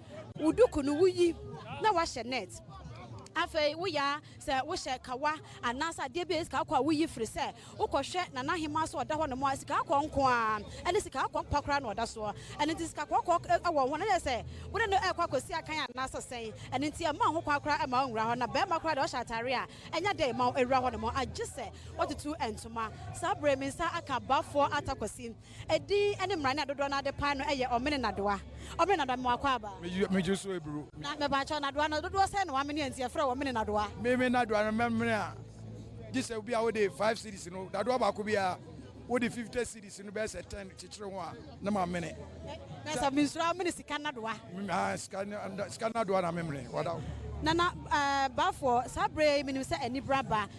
wo duku no woyi na woahyɛ net. Afei woyɛ a, sɛ wohyɛ kawa anaasɛ adeɛ bi a ɛyɛ sika kɔkɔɔ a woyi firi sɛ wokɔhwɛ Nana Ahemaa sɛ ɔda hɔnom a, sika kɔkɔɔ nko ara ne sika kɔkɔɔ mpa koraa na ɔda soɔ. Ɛno nti sika kɔkɔɔ wɔ wo ho no, na ɛyɛ sɛ wo ne no rekɔ akɔsi akan anaasɛ sɛn. Ɛno nti ɛmma wo ho kwan koraa mma wonwura hɔ. Na barima koraa deɛ ɔhyɛ atadeɛ a, ɛnyɛ adeɛ a ɛma wo wura hɔnom agye sɛ woatutu ntoma. Saa berɛ yi me nsa aka Bafoɔ Atta Kwasi. Edin ne mmrane a dodoɔ no ara de pae no yɛ Ɔmene Nadoa. Ɔmene Nadoa, mewɔ akwaaba. Megye so eburu. Na mepakyɛw, Nadoa no dodoɔ sɛn na wamene a nti yɛfrɛ wo Ɔmene Nadoa? Me me Nadoa no mɛmene a, gye sɛ obi a wode 5 cedis no, dadoa baako biara wode 50 cedis no bɛyɛ sɛ 10 kyekyere ho a na mamene. Na sɛ mensuro a womene sika nadoa? Ah, sika, sika nadoa na memene, wada. Nana, eh, Baafoɔ, saa berɛ yi menim sɛ anibere aba.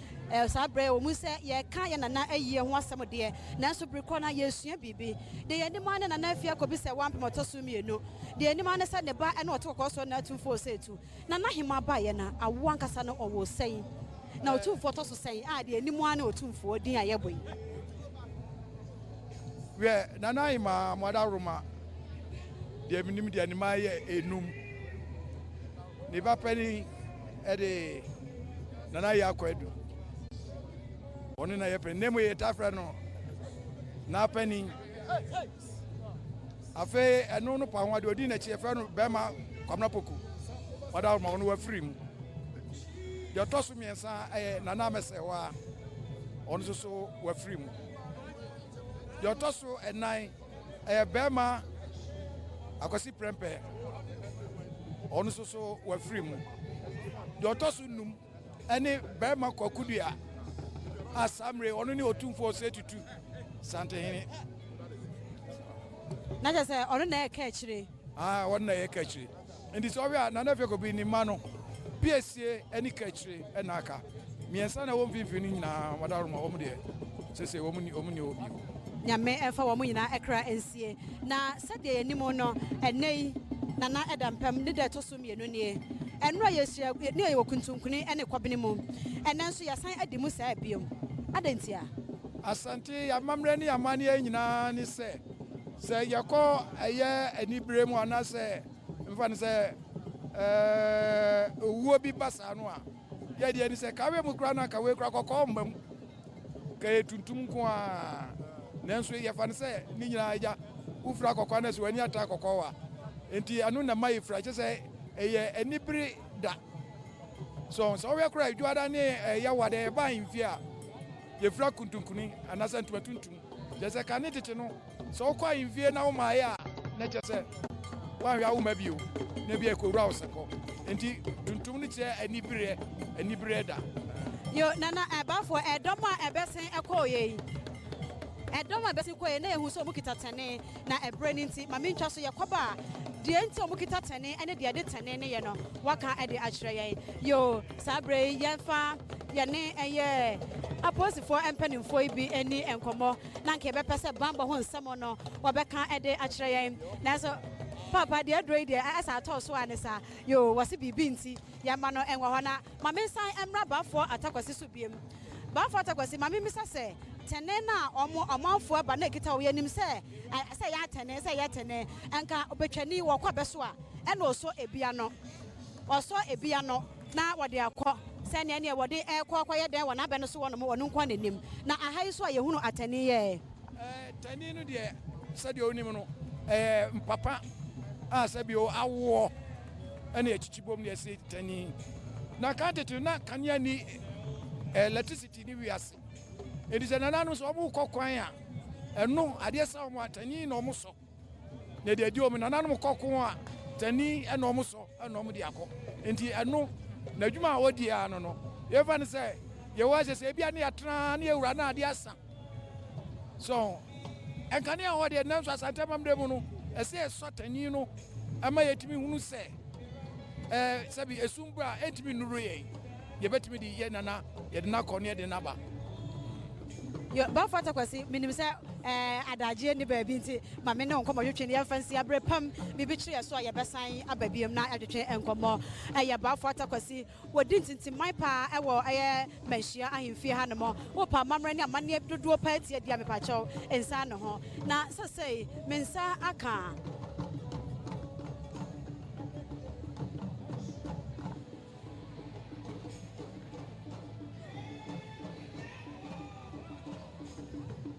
Saa berɛ yi, ɛwɔ mu sɛ yɛreka yɛn nana ayie ho asɛm deɛ, nanso bere korɔ no ara yɛresua biribi. Deɛ yɛnim ara ne Nana Afie Akɔbisa ɛwɔ ampem ɔtɔ so mmienu. Deɛ yɛnim ara ne sɛ ne ba ne ɔte kɔkɔɔ soɔ Nana Atumfoɔ Osei Tu. Nana Hemaa baeɛ no, awoɔ ankasa no ɔwoo sɛn? Na Otumfoɔ tɔ so sɛn? A deɛ yɛnim ara ne Otumfoɔ din a yɛbɔ yi. Wiɛ, Nana Hemaa Amoadaworoma deɛ menim deɛ ne mma yɛ enum. Ne ba panin de Nana Yaa Kwadu. Ɔno na yɛ panin. Na mmom yɛtaa frɛ no n'apanin. Afei ɛno no pa ho adeɛ ɔdi n'akyi yɛfrɛ no bɛrima Kwamina Poku. Ɔda ma ɔno wafiri mu. Deɛ ɔtɔ so mmiɛnsa yɛ Nana Amɛsɛwa. Ɔno nso so wafiri mu. Deɛ ɔtɔ so ɛnan Ɛyɛ bɛɛma Akwasi Prɛmpɛ, ɔno nso so wafiri mu. Deɛ ɔtɔ so num ɛne bɛɛma Kwaku Dua. a saa mmerɛ ɔno ne Otumfoɔ Osei Tutu Santehene. Na kyerɛ sɛ ɔno na ɛka akyire. Ah, ɔno na ɛka akyire. Nti sɛ ɔhwɛ a Nana Afia-Kobi ne mma no, Piesie ne Kakyire na aka. Mmiɛnsa na ɛwɔ mfimfini no nyinaa wɔadaworoma wɔn deɛ sese wɔn ni wɔn ni hɔ bio. Nyame mfa wɔn nyinaa kra nsie. Na sɛdeɛ yɛnim no, ɛnnɛ yi Nana da mpam, ne da ɛtɔ so mmienu nie. Ɛnora yɛhyia ne yɛwɔ kuntunkuni ne kɔbene mu. Ɛnnɛ nso yɛasan adi mu saa biom. Adɛn ntia? Asante, yɛn amammerɛ ne yɛn amanneɛ nyinaa ne sɛ, sɛ yɛkɔ ɛyɛ anibere mu anaasɛ mfa no sɛ ɛɛ owuo bi ba saa no a, yɛ deɛ ni sɛ kawe mu koraa na kawe koraa kɔkɔɔ mma mu, ka yɛ tuntum nko ara. Nanso yɛfa no sɛ ne nyinaa agya wofira kɔkɔɔ anaasɛ w'ani ata kɔkɔɔ wa. Nti ɛno na ɛma yɛfira, kyɛ sɛ ɛyɛ anibere da. So sɛ wohwɛ koraa Adwuada ne Yawoada yɛba ahemfie a, yɛfira kuntunkuni anaasɛ ntoma tuntum. Kyerɛ sɛ kane tete no, sɛ wokɔ ahemfie na womaeɛ a, na kyerɛ sɛ woanhwɛ a womma bio, na ebia ɛkɔwura wo sɛkɔ. Enti tuntum no kyerɛ anibereɛ, anibereɛ da. Yo, Nana, ɛbafoɔ, ɛdɔm a ɛbɛsen kɔeɛ yi, ɛdɔm a ɛbɛsen kɔeɛ yi, na yɛhu sɛ wɔkita tɛne, na ɛberɛ no nti, ma mentwa so, yɛkɔba a, deɛ nti a wɔkita tɛne ne deɛ yɛde tɛne no yɛ no, wɔaka de akyerɛ yɛn. Yo, saa berɛ yi, yɛmfa yɛne ɛyɛ apolisifoɔ mpanimfoɔ yi bi nni nkɔmmɔ, na anka yɛbɛpɛ sɛ bammɔ ho nsɛm no wɔbɛka de akyerɛ yɛn. Nanso, Paapa, deɛ aduro yi deɛ, ɛsɛ atɔ so a ne saa. Yo, wɔse biribi nti, yɛmma no nwɔ hɔ. Na ma mensan mmra Baafoɔ Atakwasi so biom. Baafoɔ Atakwasi, ma memmisa sɛ, tɛne no a wɔn ɔmanfoɔ ba na ɛkita wɔ, yɛnim sɛ, sɛ ɛyɛ atɛne, sɛ ɛyɛ tɛne, nka ɔbɛtwani wɔ kɔ abɛso a, ɛna ɔsɔ ebi ano. Ɔsɔ ebi ano na wɔde akɔ sɛnea ɛneɛ wɔde rekɔ akɔyɛ dɛn wɔ n'abɛ no so hɔ nom, ɔno nko ara na nim. Na aha yi nso a yɛhunu atɛne yɛ. Tɛne no deɛ sɛdeɛ wonim no, ɛyɛ mpapa a sɛbio awoɔ ɛna yɛkyikyi bom na yɛsi tɛne. Na kan tete no na kanea ni electricity ni wiase. Enti sɛ nananom sɛ wɔn rekɔ kwan a, ɛno adeɛ sa wɔn a tɛne na wɔn sɔ. Na deɛ ɛdi wɔn nananom kɔ ko a tani na wɔn sɔ na wɔn de akɔ. Nti ɛno n'adwuma a wɔdi ara no no yɛfa no sɛ yɛwɔ ahyɛ sɛ ebia ne yɛatena ne yɛwura na adeɛ asa. So nkanea hɔ deɛ nanso Asante amammerɛ mu no ɛsɛ yɛsɔ tani no ɛma yɛtumi hunu sɛ ɛɛ sɛbi esum bra ɛntumi nnuru yɛn. Yɛbɛtumi de yɛ nana, yɛde no akɔ ne yɛde no aba. Yo, Bafo Atakwasi, menim sɛ eh, adagyeɛ nni baabi nti ma me ne wo nkɔmmɔ twetwe no yɛmfa nsi aberɛ pam biribi kyerɛ yɛ so a yɛbɛsan aba biom na yɛatwetwe nkɔmmɔ. Ɛyɛ Bafo Atakwasi, wɔdi ntintimman paa ɛwɔ ɛyɛ Manhyia ahemfie hanom. Wopɛ amammerɛ ne amanneɛ dodoɔ paa tie deɛ a mepakyɛw nsan ne ho. Na sɛsɛi me nsa aka.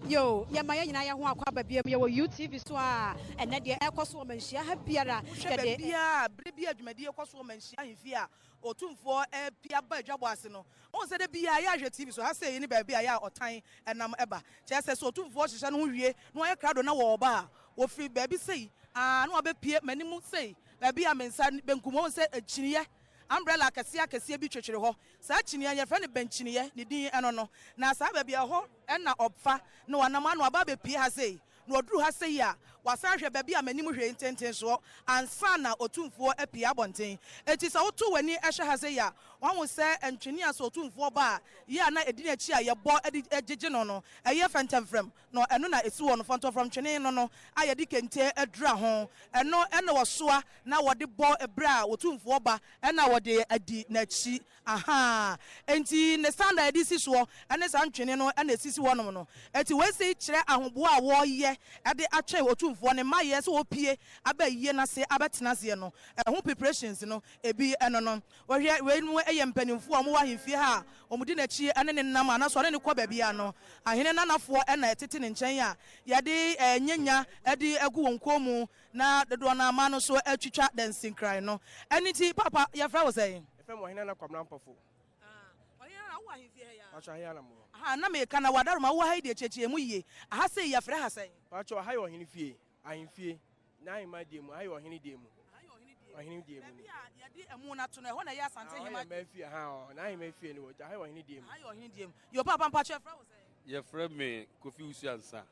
Yo, yɛma yɛn nyinaa yɛn ho akɔ aba biam. Yɛwɔ UTV so a ɛnɛ deɛ ɛrekɔ so wɔ manhyia ha biara. Wohwɛ baabiara a bere bi a dwumadie kɔ so wɔ manhyia ahemfie a Otumfoɔ repia ba adwabɔ ase no, wohu sɛ da biara yɛ ahwɛ TV so ha sei ne baabi a yɛ a ɔtan nam ba. Kyerɛ sɛ, sɛ Otumfoɔ hyehyɛ ne ho wie na wayɛ krado na wɔreba a, wɔfiri baabi sei ara na wɔabɛpue m'anim sei, baabi a me nsa benkum. Wohu sɛ kyiniiɛ, umbrella akɛseɛ akɛseɛ bi twetwere hɔ. Saa kyiniiɛ no, yɛfrɛ no bɛnkyiniiɛ, ne din ɛno no. Na saa baabi a ɛhɔ na ɔfa na wanam ano aba abɛpue ha sei. Na ɔduru ha sei a, wasan ahwɛ baabi a m'anim hwɛ yi ntentensoɔ ansa na Otumfoɔ apue abɔnten. Enti sɛ woto w'ani hwɛ ha sei a, woahu sɛ ntwene a sɛ Otumfoɔ ba a, yɛ a na ɛdi n'akyi a yɛbɔ de gyegye no no, ɛyɛ fɛntɛmfrɛm. Na ɛno na ɛsi hɔ no, fɔntɔmfrɔm twene no no a yɛde kente adura ho. Ɛno na wɔsoa na wɔde bɔ berɛ a Otumfoɔ ba na wɔde adi n'akyi. Ahaa. Enti ne stand a yɛde si soɔ ne saa ntwene no na ɛsisi hɔnom no. Enti wei sei kyerɛ ahoboa a wɔreyɛ de atwɛn Otumfoɔ ne mmayɛ sɛ ɔrepue aba ayie no ase abɛtena aseɛ no, ɛho preparations no ebi ɛno no. Wohwɛ weinom yɛ mpanimfoɔ a wɔwɔ ahemfie ha a wɔdi n'akyi ne no nam anaasɛ ɔne no kɔ baabiara no. Ahene nanafoɔ na ɛtete ne nkyɛn a yɛde nyanya de agu wɔn kɔn mu na dodoɔ no ara mmaa no nso atwitwa dansinkran no. Ɛno nti Paapa yɛfrɛ wo sɛn? Yɛfrɛ me Ɔhene Nana Kwabena Ampofo. Ah, Ɔhene Nana, wowɔ ahemfie ha yi ara? Pacho, ha yi ara na mewɔ. Aha, na meka na w'adaroma wowɔ ha yi deɛ kyerɛkyerɛ mu yie. Aha sei yɛfrɛ ha sɛn? Pacho, ha yɛ ɔhene fie, ahemfie, n'ahemman deɛ mu, ha yɛ ɔhene deɛ mu. Aha yɛ ɔhene deɛ mu. Ɔhene die mu ni. Baabi a yɛde ɛmu no ato no, ɛhɔ na ɛyɛ Asante hema. Ɔyɛ mmaa fie ha, n'ahema fie no wɔ ha yɛ ɔhene die mu. Ha yɛ ɔhene die mu. Yo papa mpakyɛ yɛfrɛ wo sɛn? Yɛfrɛ me Kofi Wusu Ansa.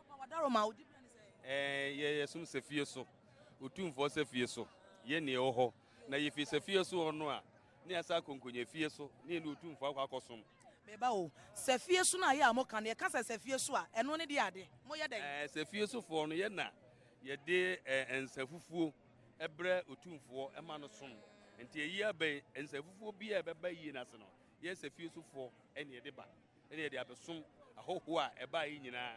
Papa wadaroma, wo dibrɛ ne sɛn? Ɛɛ yɛ yɛsom sɛ fie so, Otumfoɔ sɛ fie so, yɛ nea ɛwɔ hɔ. Na yɛfiri sɛ fie so hɔ no a, ne yɛasa akɔ nkonya fie so, ne yɛne Otumfoɔ akɔ akɔsom. Meba o, sɛ fie so no a yɛ a moka no, yɛka sɛ sɛ fie so a, ɛno ne deɛ ade? Moyɛ dɛn? Ɛɛ sɛ fie sofoɔ no, yɛ na yɛde ɛɛ nsafufuo brɛ Otumfoɔ ma no som. Nti ayi aba yi, nsafufuo biara a ɛbɛba yie no ase no, yɛn sɛ fie sofoɔ na yɛde ba, na yɛde abɛsom ahɔhoɔ a ɛbaa yi nyinaa.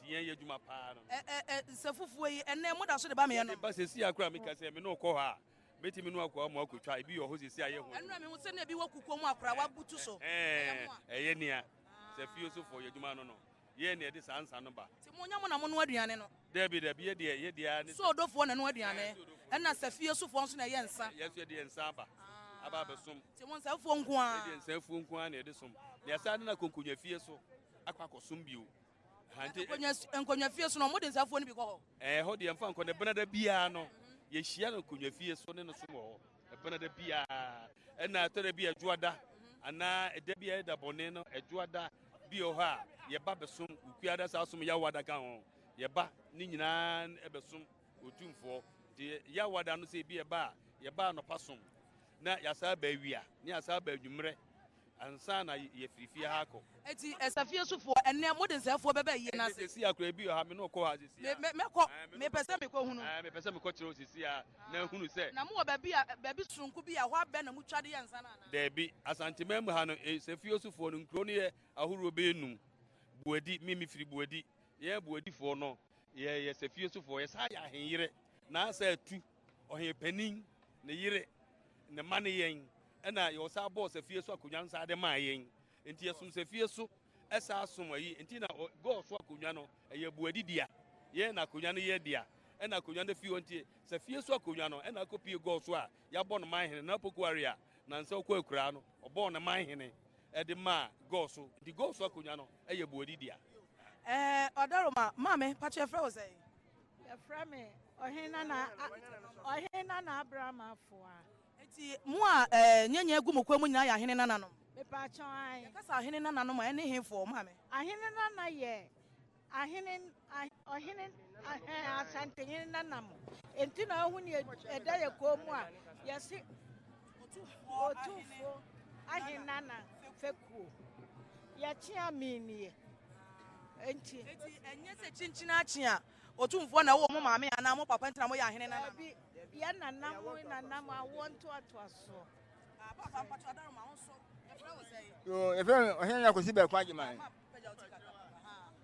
Nti yɛn yɛ adwuma paa no. Ɛ ɛ ɛ nsafufuo yi, ɛnnɛ moda so de ba me yɛnom? Yɛde ba seesei ara koraa, meka sɛ me ne wo kɔ hɔ a, mɛtumi ne wo akɔ ama akɔtwa, ebi wɔ hɔ seesei a yɛ ho adwuma. Ɛnora mehu sɛ na ebi wɔ kukuo mu a koraa wabutu so. Ɛɛ, ɛyɛ nea sɛ fie sofoɔ yɛ adwuma no no, yɛn na yɛde saa nsa no ba. Nti mo nyɛ mo na monoa aduane no? Dabi, dabi, yɛ deɛ, yɛ deɛ ara ne sɛ. Soodofoɔ na ɛnoa aduane, ɛna sɛ fie sofoɔ nso na ɛyɛ nsa. Yɛn nso yɛde yɛn nsa aba, aba abɛsom. Nti mo nsa afuo nko ara? Yɛde yɛn nsa afuo nko ara na yɛde som. Na yɛsan de no akɔ nkonnwa fie so akɔ akɔsom bio. Ha nti. Nkonnwa, nkonnwa fie so no, wɔde nsa afuo no bi kɔ hɔ? Ɛɛ, ɛhɔ deɛ mfa nkɔ, na ɛbenada biara no, yɛhyia no nkonnwa fie so ne no som wɔ hɔ. Ɛbenada biara. Ɛna ɛtɔ da bi a ɛdwoada, anaa ɛda bi a ɛda bɔne no, ɛdwoada bi wɔ hɔ a, yɛba bɛsom, Okuada saa som Yawada ka ho. Yɛba ne nyinaa bɛsom Otumfoɔ. Nti Yawada no sɛ ebi ɛba a, yɛba anɔpa som, na yɛasan aba awia, na yɛasan aba anwummerɛ ansa na yɛafiri fie ha akɔ. Enti ɛsɛ fie sofoɔ, ɛnnɛ mode nsɛefoɔ bɛba ayie no ase. Seesei a koraa ebi wɔ ha, me ne wo kɔ ha seesei a. Me, me, mɛkɔ, mepɛ sɛ mekɔhunu. Ɛɛ, mepɛ sɛ mekɔkyerɛ wo seesei a, na hunu sɛ. Na mowɔ baabi a, baabi sononko bi a ɛhɔ abɛn na motwa de yɛ nsa no anaa? Daabi, Asanteman mu ha no, sɛ fie sofoɔ no, nkuro no yɛ ahoroɔ bɛyɛ num. Boadi, me mefiri Boadi. Yɛn Boadifoɔ no, yɛyɛ sɛ fie sofoɔ, yɛsan yɛ ahenyere, na asa atu ɔhepanin ne yere ne mma ne yɛn, ɛna yɛsan bɔɔ sɛ fie so akonnwa no saa de maa yɛn. Nti yɛsom sɛ fie so, ɛsaa som ayi, nti na gɔɔ so akonnwa no, ɛyɛ Boadi dea. Yɛn na akonnwa no yɛ dea, ɛna akonnwa no fi hɔ nti sɛ fie so akonnwa no, ɛna akɔpie gɔɔ so a yɛabɔ no man hene, na Pokuare a nansa ɔkɔ akuraa no, ɔbɔɔ no man hene de maa gɔɔ so, nti gɔɔ so akonnwa no yɛ Boadi dea. Ɛɛ Ɔdaroma, maame, pakyɛ yɛfrɛ wo sɛn? Yɛfrɛ me Ɔhene Nana Ɔhene Nana Abraham Afoa. Enti mo a ɛɛ nyɛnyɛ gu mo kɔn mu nyinaa yɛ ahene nananom? Mepakyɛ ae. Yɛka sɛ ahene nananom a, ɛne hefoɔ, maame? Ahene nana yɛ ahene ɔhene ahɛn Asantehene nana mo. Enti na wohu nea ɛda yɛ kɔn mu a yɛse Otumfoɔ ahene nana fekuo. Yɛkyea me nie. Enti. Enti ɛnyɛ sɛ kyinkyin akye a Otumfoɔ na ɛwɔ mo maame anaa mo papa nti na moyɛ ahene nana? Dabi, yɛn nana mo nana mo awoɔ ntoatoasoɔ. Ah, papa mpakyɛ ɔdaroma wo nso yɛfrɛ wo sɛn? Yo, yɛfrɛ me Ɔhene Nana Kwesi Bɛko Agyeman.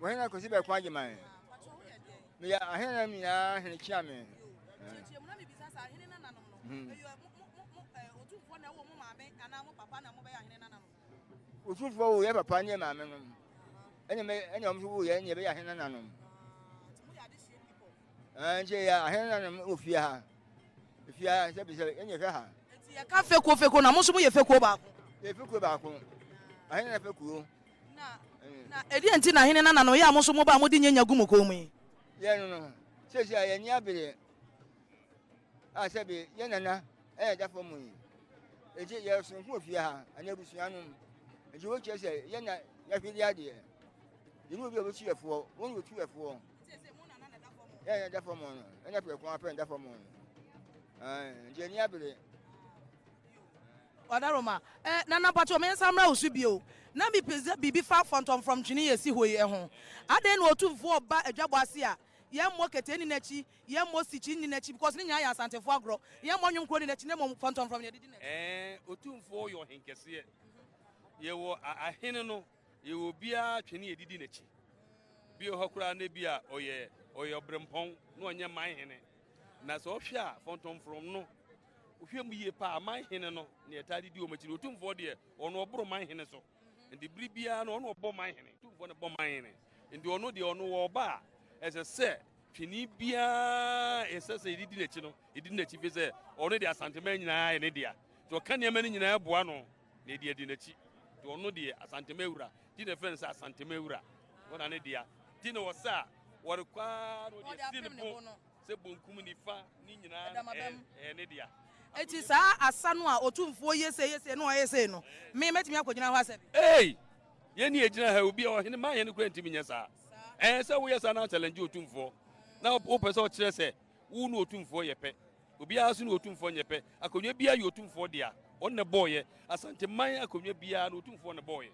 Ɔhene Nana Kwesi Bɛko Agyeman. Meyɛ ahene nananom nyinaa hene kyea me. Kyerɛkyerɛ mu na mebisa sɛ ahene nananom no, ɛyɛ mo mo mo Otumfoɔ na ɛwɔ mo maame anaa mo papa na mobɛyɛ ahene nananom? Otumfoɔ wo yɛ papa ne yɛ maame nom. Ɛna mɛ ɛna wɔn nso wo yɛ ne yɛbɛyɛ ahene nananom. Ɛɛ nti yɛ ahene nananom wɔ fie ha. Fie ha sɛ bi sɛ ɛna yɛhwɛ ha. Nti yɛka fekuo fekuo na mo nso moyɛ fekuo baako? Yɛ fekuo baako. Ahene nana fekuo. Na na ɛdeɛ nti na ahene nananom yɛ a mo nso moba a mode nyanya gu mo kɔn mu yi? Yɛn no no seesei a yɛn ani abere a sɛbe yɛn nana ɛna ɛda fam yi. Enti yɛyɛ soronko wɔ fie ha, anaa abusua no mu. Enti wokyerɛ sɛ yɛn na yɛahwere adeɛ. Yɛne obi a ɔbɛtu yɛ foɔ, wɔn na wɔtu yɛ foɔ. Yɛn na ɛda fam no, ɛna prɛko ara pɛ na ɛda fam no. Nti yɛn ani abere. Ɔdaroma, eh, Nana mpakyɛw me nsa mmra wo so bio. Na mepɛ sɛ biribi fa fɔntɔmfrɔm twene a ɛsi hɔ yi ho. Adɛn na Otumfoɔ ba adwabɔ ase a yɛmmɔ kete nni n'akyi, yɛmmɔ sikyi nni n'akyi because ne nyinaa yɛ Asantefoɔ agorɔ. Yɛmmɔ nnwom koro nni n'akyi na mmom fɔntɔmfrɔm na yɛde di n'akyi. Ɛɛ, Otumfoɔ yɛ ɔhenkɛseɛ. Yɛwɔ ahene no, yɛwɔ obiara twene yɛde di n'akyi. Bi wɔ hɔ koraa na bi a ɔyɛ ɔyɛ ɔberempɔn na ɔnyɛ man hene. Na sɛ ɔhwɛ a fɔntɔmfrɔm no, wohwɛ mu yie paa man hene no na yɛtaa de di wɔn akyi. Na Otumfoɔ deɛ, ɔno ɔboro man hene so. Nti bere biara no ɔno ɔbɔ man hene, Otumfoɔ no bɔ man hene. Nti ɔno deɛ ɔno wɔ ɔba a ɛsɛ sɛ twene biara ɛsɛ sɛ yɛde di n'akyi no, yɛdi n'akyi fi sɛ ɔno deɛ Asanteman nyinaa yɛ ne dea. Nti ɔka nneɛma no nyinaa boa no na yɛde adi n'akyi. Nti ɔno deɛ Asanteman wura. Nti na ɛfrɛ no sɛ Asanteman wura. Ɔna ne dea. Nti na ɔsɛ a wɔrekɔ ara na ɔde asi ne bo. Sɛ bonkum, nifa, ne nyinaa ɛyɛ ne dea. Enti saa asa no a otumfoɔ yɛ sei yɛ sei na ɔyɛ sei no, me mɛtumi akɔgyina hɔ asa bi? Ei! Yɛn ni yɛgyina ha, obi a ɔhene man hene koraa ntumi nyɛ saa. Ɛɛ sɛ woyɛ saa na challenge otumfoɔ na wopɛ sɛ ɔkyerɛ sɛ wo ne otumfoɔ yɛ pɛ. Obiara nso ne otumfoɔ nyɛ pɛ. Akonnwa biara yɛ otumfoɔ dea. Ɔno na ɛbɔɔyɛ. Asante man akonnwa biara no otumfoɔ na ɛbɔɔyɛ.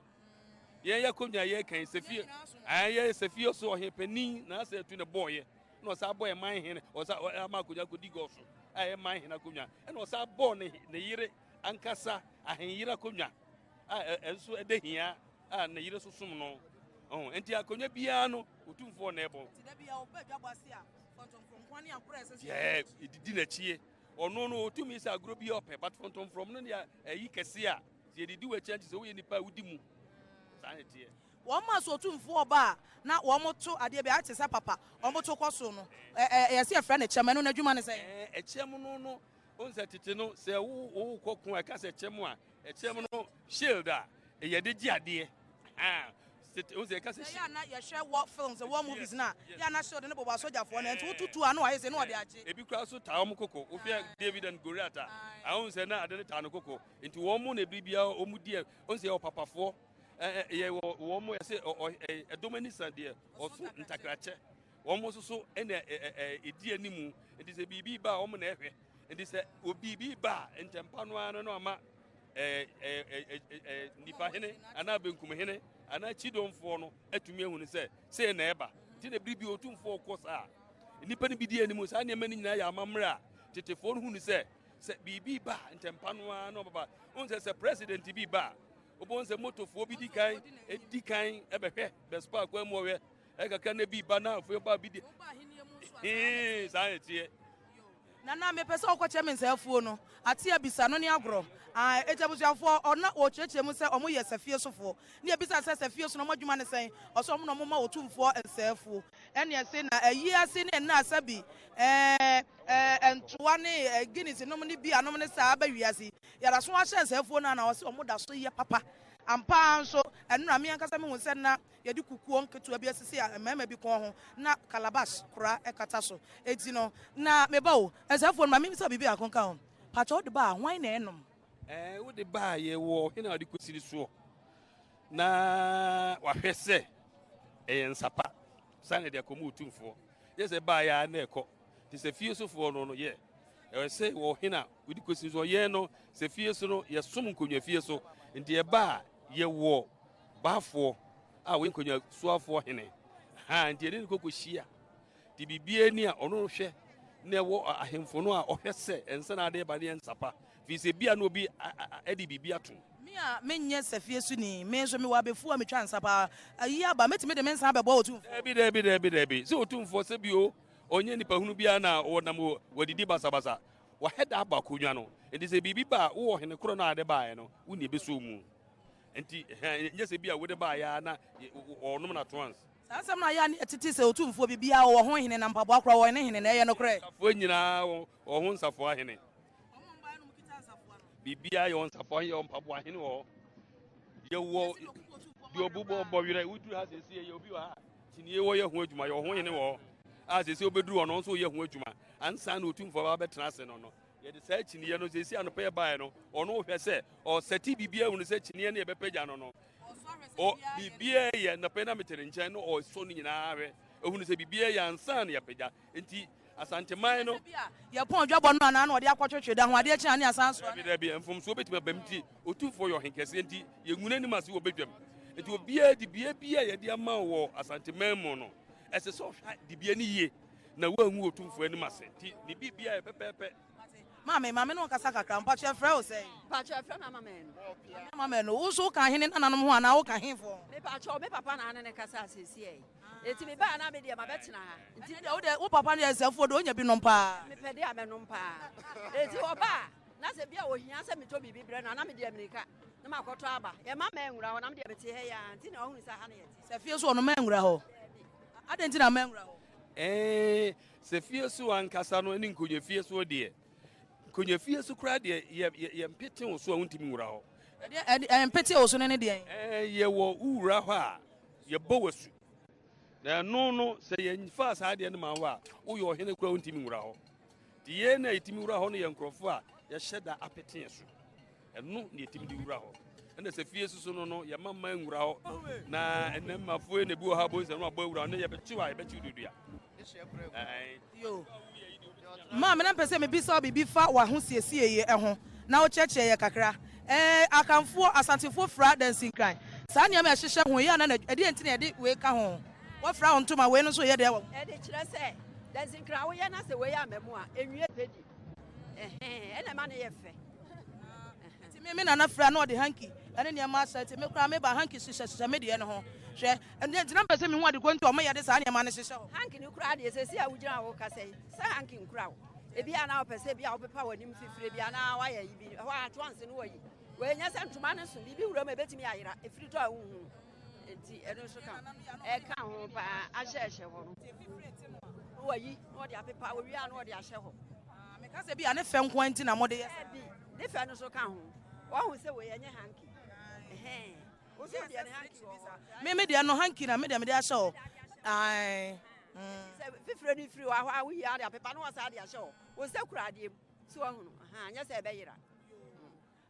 Yɛn yɛ akonnwa yɛ kan sɛfie. Ɛɛ yɛ sɛfie so ɔhene panin na asɛ atu na ɛbɔɔyɛ. Na ɔsan bɔɔ ɛman hene, ɔsan ama akonnwa kɔdi gɔɔ so a ɛyɛ man hene akonnwa. Ɛna ɔsan bɔɔ ne ne yere ankasa ahenyere akonnwa a ɛnso ɛda hia a ne yere so som no. Ɔho nti akonnwa biara no otumfoɔ na ɛbɔ. Nti da biara ɔba adwabɔ ase a fɔntɔmfrɔm ne agorɔ a ɛsɛ sɛ. Yɛ ɛdidi n'akyie. Ɔno no ɔtumi sɛ agorɔ bi ɔpɛ but fɔntɔmfrɔm no deɛ ɛyi kɛse a sɛ yɛdidi w'akyi a nti sɛ woyɛ nipa a wodi mu. Saa na ɛteɛ. Wɔn a sɛ otumfoɔ ba a na wɔto adeɛ bi ayɛ te sɛ papa wɔto kɔ so no ɛ ɛ yɛse yɛfrɛ no kyɛm ɛno n'adwuma ne sɛn? Ɛɛ ɛkyɛm no no wohu sɛ tete no sɛ wo wokɔ ko a ɛka sɛ kyɛm a ɛkyɛm no shield a yɛde gye adeɛ haa tete wohu sɛ ɛka sɛ. Sɛ yɛ a na yɛhwɛ war films war movies no a yɛ a na shield no bobɔ asogyafoɔ no nti wotutu a na wayɛ sei na ɔde agye. Ebi koraa nso taa wɔn koko wohwɛ David and Goliath a wohu sɛ na ade no taa no koko nti wɔn na bere biara wɔn di wohu sɛ yɛwɔ papafoɔ yɛ wɔ wɔn mo yɛsɛ ɛdɔm ani sa deɛ ɔso ntakrakyɛ wɔn nso so ɛna ɛdi anim nti sɛ biribi ba a wɔn na ɛhwɛ nti sɛ biribi ba a ntɛmpa no ara no ama nifa hene anaa benkum hene anaa kyidɔmfoɔ no atumi ahunu sɛ sei na ɛba nti na biribi otumfoɔ kɔ saa nnipa no bi di anim saa nneɛma no nyinaa yɛ amammerɛ a tetefoɔ no hunu sɛ sɛ biribi ba ntɛmpa no ara na ɔbɛba wohu sɛ sɛ president bi ba a Wobɛhu sɛ motofoɔ bi di kan di kan bɛhwɛ bɛspa kwan mu ɔhwɛ ɛkakra na bi ba na afei ba bi di hee saa na ɛteɛ. Nana mepɛ sɛ wokɔkyerɛ me nsaafuo no ate abisa no ne agorɔ. Ae enti abusuafoɔ ɔna ɔkyerɛkyerɛ mu sɛ ɔmo yɛ safie sofoɔ ne yɛbisa sɛ safie so no ɔmo adwuma ne sɛn ɔsɛ ɔmo na ɔmo ma otumfoɔ nsaafuo ɛne ɛse na ayi ase ne ɛna asabi ɛɛ ɛɛ ntoa ne guinness nom ne bia nom ne saa aba wiase yi Yɛda so ahyɛ nsɛefoɔ no a na wɔse wɔn da so yɛ papa. Ampa ara nso, ɛnora me ankasa mehu sɛ na yɛde kukuo nketewa bi asisi a mmarima bi kɔn ho na calabash kora kata so. Enti no, na me ba o, nsɛefoɔ no, ma memmisa wo biribi baako nka ho. Pakyɛ wode ba a, hwan na ɛnom? Ɛɛ, wode ba a, yɛwɔ ɔhene a ɔde kɔsi ne soɔ na wahwɛ sɛ ɛyɛ nsa pa saa na ɛde akɔmu otumfoɔ. Yɛ sɛ baeɛ a na ɛkɔ. Nti sɛ fie sofoɔ no no yɛ ɛwɔ sɛ wɔ hene a wodi kɔsi so yɛn no sɛ fie so no yɛsom nkonnwa fie so nti ɛba a yɛwɔ baafoɔ a wɔyɛ nkonnwa soafoɔ hene ha nti yɛne no kɔkɔhyia nti biribiara ni a ɔno hwɛ na ɛwɔ ahemfo no a ɔhwɛ sɛ ɛnsa na adeɛ ba ne yɛ nsapa firi sɛ bia na obi ɛde biribi ato Me a menyɛ safie so ni, me nso mewɔ abefuo a metwa nsa paa. Ayi aba, mɛtumi de me nsa abɛboa Otumfoɔ? Daabi, daabi, daabi, daabi. Sɛ Otumfoɔ sɛ bio, ɔnyɛ nipa hunu biara na ɔnam wadidi basabasa. Wahɛ da abɔ akonnwa no. Nti sɛ biribi ba a, wowɔ hene korɔ no a ade baeɛ no, wo ni ɛbɛsɔ mu. Nti, nyɛ sɛ bi a wode baeɛ a na ɔnom no at once. Saa asɛm no a ɛyɛ a na yɛtete sɛ Otumfoɔ biribiara ɔwɔ ho hene na mpaboa koraa ɔwɔ ne hene no, ɛyɛ nokorɛ? Nsafoa nyinaa wɔ ho nsafoa hene. Biribiara yɛ wɔn nsafoa hene, yɛwɔ mpaboa hene wɔ hɔ. Yɛwɔ deɛ ɔbobɔ bɔ werɛ, woduru ha sɛsi yɛ obi wɔ ha kyiniiɛ wɔ yɛ ho adwuma, yɛwɔ ho hene wɔ hɔ. A sɛsi wobɛduru hɔ no nso yɛ ho adwuma. Ansa na otumfoɔ ba bɛtena ase no no, yɛde saa kyiniiɛ no sɛsi anɔpɛ yɛbaeɛ no, ɔno hwɛ sɛ ɔsɛte biribiara hunu sɛ kyiniiɛ no yɛbɛpagya no no. Ɔ biribiara yɛ anɔpɛ na mete ne nkyɛn no ɔsɔ no nyinaa hwɛ, ehunu sɛ biribiara yɛ ansa na yɛapagya. Nti Asanteman no. Bi a yɛpɔn dwabɔ no anaa na ɔde akɔtwetwe da ho adeɛ kye a ne asan soa. Dabi dabi, mfomsoɔ bɛtumi aba mu nti Otumfoɔ yɛ ɔhenkɛseɛ nti yɛngu n'anim ase wɔ badwam. Nti obiara dibea biara a yɛde ama wo wɔ Asanteman mu no, ɛsɛ sɛ ɔhwɛ dibea no yie na woangu Otumfoɔ anim ase. Nti ne biribiara yɛ pɛpɛɛpɛ. Maame, ma me ne wo nkasa kakra. Mpakyɛ yɛfrɛ wo sɛn? Mpakyɛ yɛfrɛ me Ama Manu. Maame Ama Manu, wo nso woka ahene nananom ho anaa woka hefoɔ ho? Mepakyɛ, me papa na ne ne kasa seesei. Enti mebaa na me deɛ mabɛtena ha. Nti deɛ wo deɛ wo papa no yɛ nsɛmfoɔ deɛ ɔnya bi nom paa. Mepɛ deɛ a mɛnom paa. Enti ɔba a na sɛ bi a ɔhia sɛ metɔ biribi brɛ no a na me deɛ mirika na makɔtɔ aba. Yɛmma manwura hɔ na me deɛ mete ha yi ara nti na wahunu sɛ ha na yɛte. Sɛ fie so ɔno manwura hɔ? Adɛn nti na manwura hɔ? Ɛɛ sɛ fie so ankasa no ne nkonnwa fie so deɛ nkonnwa fie so koraa deɛ yɛ yɛ yɛmpete wo so a wontumi nwura hɔ. Ɛdeɛ ɛmpete wo so no ne deɛn? Ɛɛ yɛwɔ wowura hɔ a yɛbɔ w'asu. Na ɛno no, sɛ yɛmfaa saa adeɛ no ma wo a, woyɛ ɔhene koraa wontumi nwura hɔ. Nti yɛn na yɛtumi wura hɔ no yɛ nkurɔfoɔ a yɛhyɛ da apeteɛ so. Ɛno na yɛtumi de wura hɔ. Ɛna sɛ fie soso no no, yɛma mma nwura hɔ. Na ɛnɛ mmafoɔ na ebi wɔ ha bɔ nsɛm no abɔ awura hɔ, na yɛbɛkyew a yɛbɛkyew dodua. Yo. Maame, na mepɛ sɛ mebisa wo biribi fa w'ahosiesie yi ho na wokyerɛkyerɛ yɛ kakra. Ɛɛ, Akanfoɔ, Asantefoɔ fira dansinkran. Saa nneɛma a ɛhyehyɛ ho yi ana na ɛdeɛn nti na yɛde wei ka ho? Woafira wo ntoma, wei no nso yɛ dɛn wɔ ho? Ɛde kyerɛ sɛ dansinkran woyɛ na sɛ wei amma mu a, ɛnwie pɛ di. Ɛhɛn, ɛna ɛma no yɛ fɛ. Nti me, me nana fira na ɔde hanky ne nneɛma ahyɛ, nti me koraa meba hanky hyehyɛhyehyɛ me deɛ no ho. Hwɛ, ɛnti nti na mepɛ sɛ mehu ade korɔ nti a wɔyɛ de saa nneɛma no hyehyɛ hɔ. Hanky no koraa deɛ, seesei a wogyina hɔ rekasa yi, sɛ hanky nkura wo. Ebi a na wopɛ sɛ ebi a wopepa w'anim fifire bi anaa woayɛ ayi bi, ɛhɔ a toanse no wayi. Wei nyɛ sɛ ntoma no so, biribi wura mu a ebetumi ayera, efiri tɔ a wonhu no. Nti ɛno nso ka ɛka ho paa, ahyɛhyɛ hɔ no. Na wayi na ɔde apepa, owie a na ɔde ahyɛ hɔ. Meka sɛ bi a ne fɛ nko ara nti na mode yɛ saa. Dabi, ne fɛ no nso ka ho. Wahu sɛ wei ɛnyɛ hanky. Ɛhɛn. Wo nso deɛ ne hanky wɔ hɔ. Me me deɛ no hanky na me deɛ mede ahyɛ hɔ. Ae. Sɛ fifire no firi hɔ a, woyi a de apepa na wɔsan de ahyɛ hɔ. Wo nsa kura adeɛ mu. So wahunu? Ahaa, nyɛ sɛ ɛbɛyera.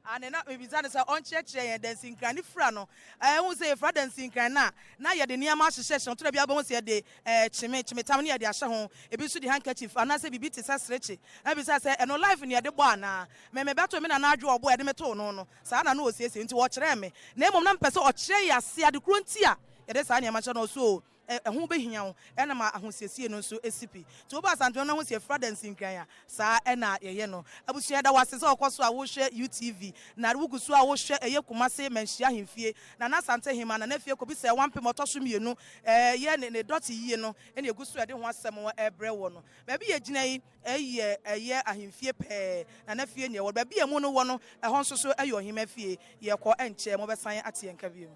Aane, na mebisa no sɛ ɔnkyerɛkyerɛ yɛn dansinkran ne fira no. Ɛɛ, wohu sɛ yɛfira dansinkran no a, na yɛde nneɛma ahyehyɛhyɛ ho. Tɔ da bi a wobɛhu sɛ yɛde ɛɛ kyeme, kyemetam ne yɛde ahyɛ ho. Ebi nso de handkerchief anaasɛ biribi te sɛ serekye. Na mebisa sɛ, ɛno life na yɛde bɔ anaa? Me, mebɛtoo me nana adwo a ɔbɔɔ yɛde me too no no, saa na na ɔsiesie nti ɔkyerɛɛ me. Na mmom na mepɛ sɛ ɔkyerɛ yɛn ase ade korɔ nti a yɛde saa nneɛma hyɛ no. Ɔse oo, ɛho bɛhia wo ɛna ma ahosiesie no nso si pi. Nti woba Asantewaa na ho sɛ yɛfira dansinkran a, saa ɛna yɛyɛ no. Abusua yɛda wo ase sɛ wokɔ so a wohwɛ UTV na wogu so a wohwɛ ɛyɛ Kumase Manhyia Ahemfie. Nana Asante Hema, Nana Afie Kobisa Ɛwampem ɔtɔ so mmienu ɛyɛ ne ne dɔte yie no ɛna ɛgu so a yɛde ho asɛm ɛrebrɛ woɔ no. Baabi yɛgyina yi ɛyɛ ɛyɛ ahemfie pɛɛ, Nana fie na ɛwɔ. Baabi a ɛmu no wɔ no ɛhɔ nso so ɛyɛ Ɔhema fie. Yɛkɔ ɛnkyɛ mobɛsan ate yɛn nka bio.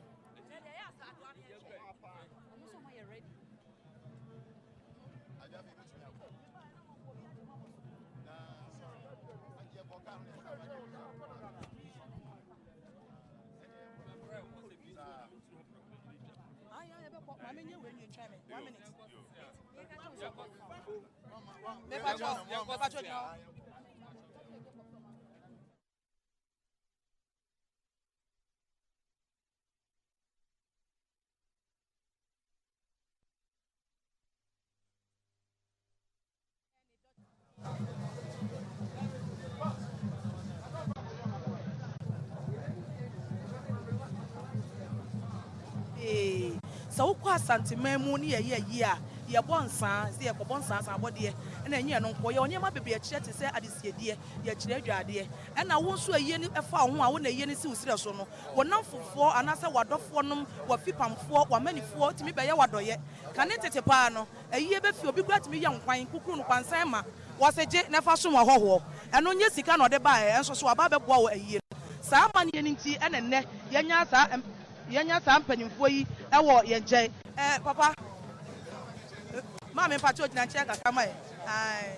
Sɛ wokɔ Asanteman mu ne yɛyɛ ayie a, yɛbɔ nsaa, sɛ yɛkɔbɔ nsaa saa abɔdeɛ, ɛna ɛnyɛ ɛno nko, yɛwɔ nneɛma bebree ɛkyerɛ te sɛ adesiedeɛ, yɛkyerɛ adwadeɛ, ɛna wo nso ayie no ɛfa wo ho a wo na ayie no si wo serɛ so no, Wo nnamfofoɔ anaasɛ w'adɔfoɔnom, w'afipamfoɔ, w'amanifoɔ tumi bɛyɛ wo adɔeɛ. Kane tete paa no, ayie bɛfi, obi koraa tumi yɛ nkwan, kukuru no kwansan ma wɔse gye na fa som ahɔhoɔ. Ɛno nyɛ sika na ɔde baeɛ, nso so waba abɛboa wo ayie no. Saa amanneɛ no nti na nnɛ yɛanya saa yɛanya saa mpanimfoɔ yi wɔ yɛn nkyɛn. Eh, papa, maame mpakyɛw gyina nkyɛn kakra ma yɛn. Ae.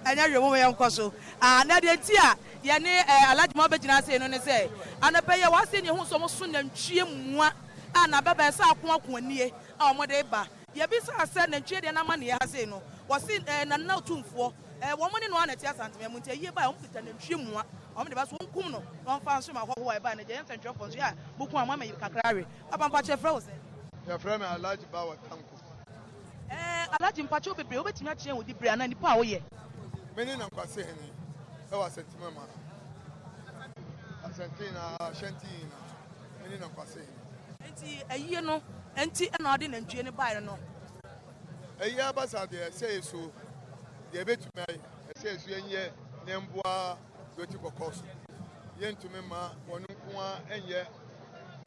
Ɛnyɛ hwee, momma yɛnkɔ so. Ah, na deɛ nti a yɛne eh, Alhaji ma bɛgyina ase no ne sɛ, anɔpa yi yɛwɔ ase ne yɛhu sɛ wɔso nantwie mmoa a n'abɛbɛn sɛ akoako nie a wɔde ba. Yɛbisaa sɛ nantwie deɛ n'amanneɛ ha sei no, wɔse eh, Nana Otumfoɔ, eh, wɔn ne no ara na ɛte Asanteman mu, nti ayie baeɛ a wɔkita nantwie mmoa a wɔde ba so wɔnkum no na wɔmfa nsom ahɔhoɔ a ɛbaeɛ no deɛ, yɛn nsɛntwerɛfoɔ nso yɛ a mokum a moama yi kakra awe. Papa mpakyɛ yɛfrɛ wo sɛn? Yɛfrɛ me Alhaji Bawa Tanko. Ɛɛ Alhaji mpakyɛw bebree wobɛtumi akyerɛ yɛn wo dibrɛ anaa nipa a woyɛ? Me ne Nankwase hene ɛwɔ Asantuma mu ha. Asante na Ashanti nyinaa me ne Nankwase hene. Nti ayie no nti ɛna ɔde nantwie no baeɛ no? Ayie aba saa deɛ ɛsɛ yɛ so deɛ ɛbɛtumi ayɛ ɛsɛ yɛ so yɛnyɛ ne mboa deɛ ɔte kɔkɔɔ so. Yɛntumi ma wɔn nko ara nyɛ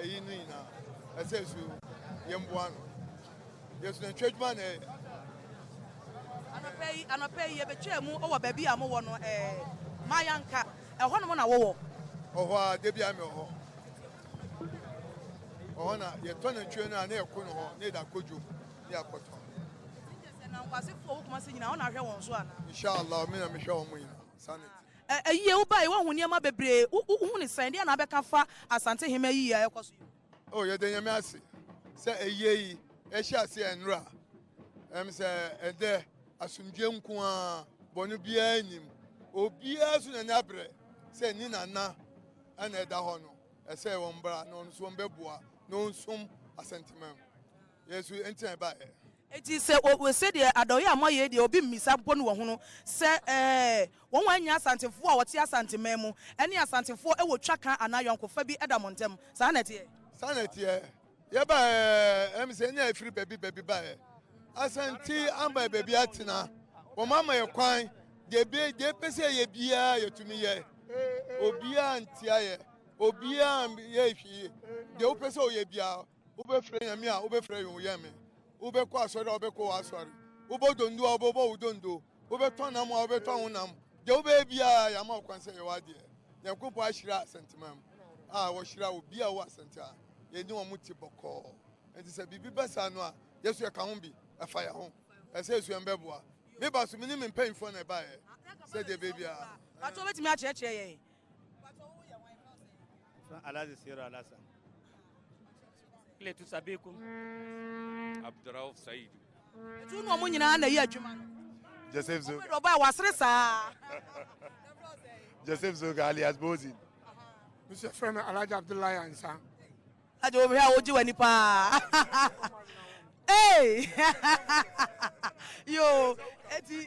ayi no nyinaa ɛsɛ yɛ so yɛmboa no. Yɛso nantwi adwuma na ɛyɛ. Anɔpa yi, anɔpa yi yɛbɛtwaa mu wɔ baabi a mowɔ no, ɛɛ, Mayanka, ɛhɔnom na wowɔ? Ɔhɔ a, da biara mewɔ hɔ. Ɔhɔ na yɛtɔ nantwie no a na yɛkɔ no hɔ na yɛde akɔ dwom na yɛakɔtɔn. Nti kyerɛ sɛ Nankwasefoɔ wɔ Kumasi nyinaa wo na ahwɛ wɔn so anaa? Inshallah, me na mehwɛ wɔn nyinaa. Saa na ɛte. Ɛ, ayie, wobaeɛ, woahu nneɛma bebree, wo, wohu no sɛn? Deɛn na wobɛka afa Asante Hema ayie a ɛrekɔ so yi ho? Oh, yɛda Nyame ase. Sɛ ayie yi ɛhyɛ aseɛ nnora, ɛm sɛ ɛdɛ asomdwie nko ara, bɔne biara nnim. Obiara nso n'ani abrɛ sɛ ne nana ɛna ɛda hɔ no, ɛsɛ wɔn bra na ɔno nso wɔn bɛboa na ɔnsom Asanteman mu. Yɛn nso ɛnti na ɛbaeɛ. Enti sɛ wɔ sɛdeɛ adɔeɛ a moayɛ yi deɛ obi mmisa mpo no wɔhunu sɛ ɛɛ wɔn a ɛnyɛ Asantefoɔ a wɔte Asanteman mu ne Asantefoɔ wɔ twaka anaa ayɔnkofa bi da mo ntam. Saa na ɛteɛ? Saa na ɛteɛ. Yɛbaeɛ ɛm sɛ ɛnyɛ ɛfiri baabi baabi baeɛ. Asante ama yɛ baabi atena. Wɔn ama yɛ kwan deɛ ebe deɛ ɛpɛ sɛ yɛ biara yɛtumi yɛ. Obiara ntia yɛ. Obiara yɛ hwee. Deɛ wopɛ sɛ woyɛ biara Wobɛfrɛ Nyame a, wobɛfrɛ wo Nyame. Wobɛkɔ asɔre a, wobɛkɔ w'asɔre. Wobɔ dondo a, wobɛbɔ wo dondo. Wobɛtɔn nam a, wobɛtɔn wo nam. Deɛ wobɛyɛ biara, yɛama wo kwan sɛ yɛ w'adeɛ. Nyankopɔn ahyira Asanteman a wɔhyira obi a ɔwɔ Asante a, yɛne wɔn te bɔkɔɔ. Nti sɛ biribi ba saa no a, yɛn nso yɛka ho bi, ɛfa yɛn ho. Ɛsɛ yɛn nso yɛn bɛboa. Me ba so, me ne me mpanyinfoɔ na ɛbaeɛ sɛ deɛ ɛbɛyɛ biara. Pakyɛ wobɛtumi akyerɛkyerɛ yɛn? Alhaji Sero Alasa. Cletus Abekum. Abdurauf Saidu. Etu nu ɔmo nyinaa na ɛyɛ adwuma no. Joseph Zoga. Ɔmo ɔbaa wasere saa. Joseph Zoga alias Bozin. Mr. Fɛn Alhaji Abdullahi Ansa. Agye wo hwɛ a wogye w'ani paa. Hey! Yo, eti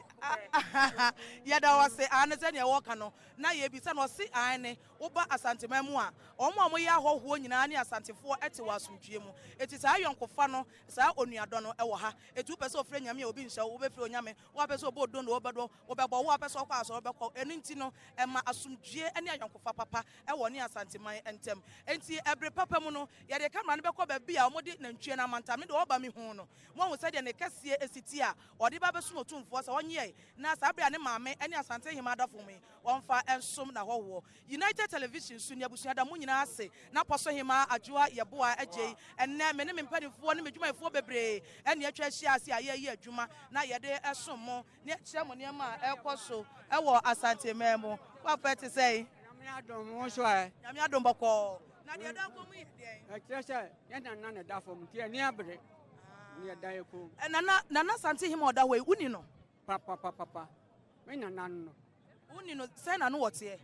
yɛda wo ase aane sɛnea wɔka no na yɛbisa no ɔse aane woba Asanteman mu a wɔn a wɔyɛ ahɔhoɔ nyinaa ne Asantefoɔ te wɔ asomdwoeɛ mu eti saa ayɔnkofa no saa onuadɔ no ɛwɔ ha eti wopɛ sɛ ofrɛ Nyame a obi nhyɛ wo wobɛfrɛ Onyame wo a wopɛ sɛ ɔbɔ odondo wobɛdɔ wobɛbɔ wo a wopɛ sɛ ɔkɔ asɔre wobɛkɔ ɛno nti no ɛma asomdwoeɛ ne ayɔnkofa papa wɔ ɔne Asanteman ntam. Enti bere papa mu no, yɛde camera no bɛkɔ baabi a wɔde nantwie no amantam no de ɔba mehuu no. Moahu sɛdeɛ ne kɛseɛ si te a ɔde ba bɛsom Otumfoɔ sɛ ɔnyɛe na saa bere a ne maame ne Asante Hemaa da fam yi, ɔmfa nsom n'ahɔhoɔ. United Television so ni abusua da mo nyinaa ase na Pɔso Hemaa Adwoa Yeboah Agyei. Ɛnnɛ me ne me mpanimfoɔ ne m'adwumayɛfoɔ bebree na atwa ahyia ase a yɛreyɛ adwuma na yɛde som mo. Ne kyerɛ mo nneɛma a ɛrekɔ so wɔ Asante man mu. Papa ɛte sɛn? Nyame adom, wo nso ɛ? Nyame adom bɔkɔɔ. Na deɛ ɛda kɔn mu yɛ deɛn? Ɛkyerɛ sɛ yɛn nana na ɛda fam nti yɛn ani abere ne yɛda yɛ kɔn mu. Nana, Nana Asante Hema ɔda hɔ yi, woni no? Papapapapa, me nana no no. Woni no, sɛn na no wɔteɛ?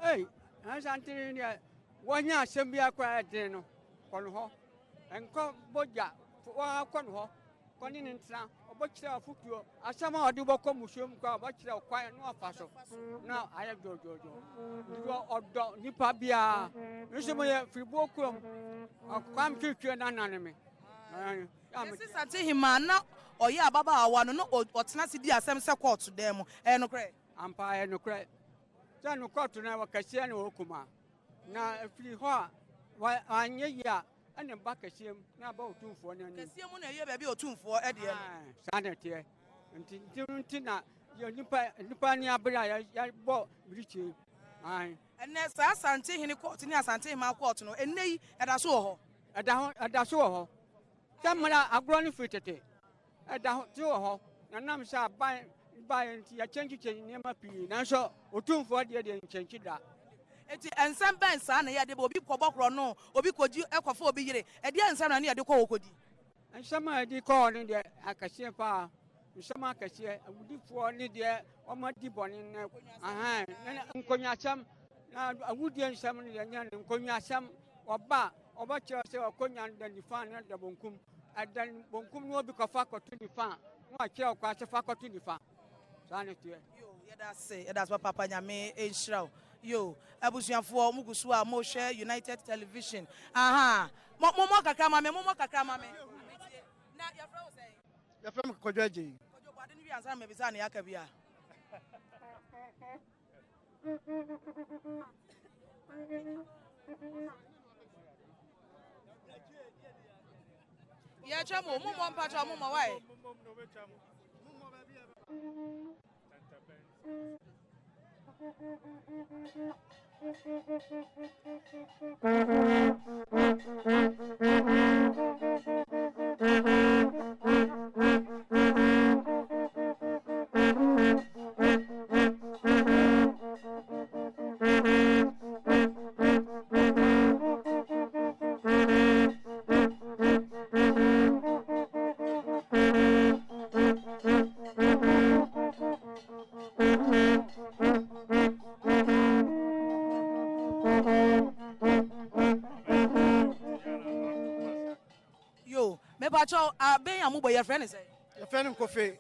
Ei, Nana Asante deɛ, wɔnya asɛm bi akɔ a ɛden no, kɔ no hɔ. Nkɔ bɔ gya, wɔakɔ no hɔ. Kɔ ne no ntena, ɔbɛkyerɛ wo afotuo. Asɛm a ɔde bɛkɔ mmusuo mu koraa, ɔbɛkyerɛ wo kwan na wafa so na ayɛ dwoodwoodwoo. Nti ɔdɔ nipa biara. Me nso meyɛ firibuo kurom, Kwame Twitwie na nane me. Yɛse Santehima na ɔyɛ ababaawa no na ɔtena ase di asɛm sɛ kɔɔto dan mu. Ɛyɛ nokorɛ? Ampa, ɛyɛ nokorɛ. Sɛ no kɔɔto no ɛwɔ kɛseɛ na ɛwɔ kumaa. Na ɛfiri hɔ a, wanyɛ yie a, ɛna ɛba kɛseɛ mu na aba otumfoɔ no anim. Kɛseɛ mu na ɛyɛ baabi a otumfoɔ deɛ no. Saa na ɛteɛ. Nti nti nti na yɛ nipa nipa ani abere a yɛbɔ birikyie. Ɛnɛ saa Asante hene kɔɔto ne Asante hemaa kɔɔto no ɛnɛ yi ɛda so wɔ hɔ? Ɛda ho ɛda so wɔ hɔ. Sɛ mmara agorɔ no firi tete. Ɛda ho te wɔ hɔ, na nam sɛ aban baeɛ nti yɛkyɛnkyekyɛn nneɛma pii, nanso Otumfoɔ deɛ deɛ nkyɛnkye da. Enti nsɛm bɛn saa na yɛde ba? Obi kɔbɔ korɔno, obi kɔgyi kɔfa obi yere, ɛdeɛn nsɛm na ne yɛde kɔ hɔ kɔdi? Nsɛm a yɛde kɔ hɔ no deɛ akɛseɛ paa, nsɛm akɛseɛ, awudifoɔ ne deɛ wɔadi bɔne no, ahan, ne nkonyasɛm, na awudie nsɛm no deɛ nyɛ no nkonyasɛm, wɔba a wɔbɛkyerɛ sɛ ɔkɔnya no da nifa ne da bonkum. Ɛda bonkum no obi kɔfa kɔto nifa a, na wakyerɛ wo kwan sɛ fa kɔto nifa. Saa na ɛteɛ. Yo, yɛda ase, yɛda ase papaapa, Nyame nhyira wo. Yo, abusuafoɔ, mo gu so a mo hwɛ United Television. Aha, mo mo mo kakra ma me, mo mo kakra ma me. Na yɛfrɛ wo sɛn? Yɛfrɛ me Kwadwo Agyei. Kwadwo, bɔ ade no wie ansa na mabisa nea aka bi a. Yɛtwa mu, mo mmɔ mpakyɛ, mo mmɔ wae. Yo, mepakyɛw, abɛn a mobɔ yi, yɛfrɛ no sɛn? Yɛfrɛ no nkofe.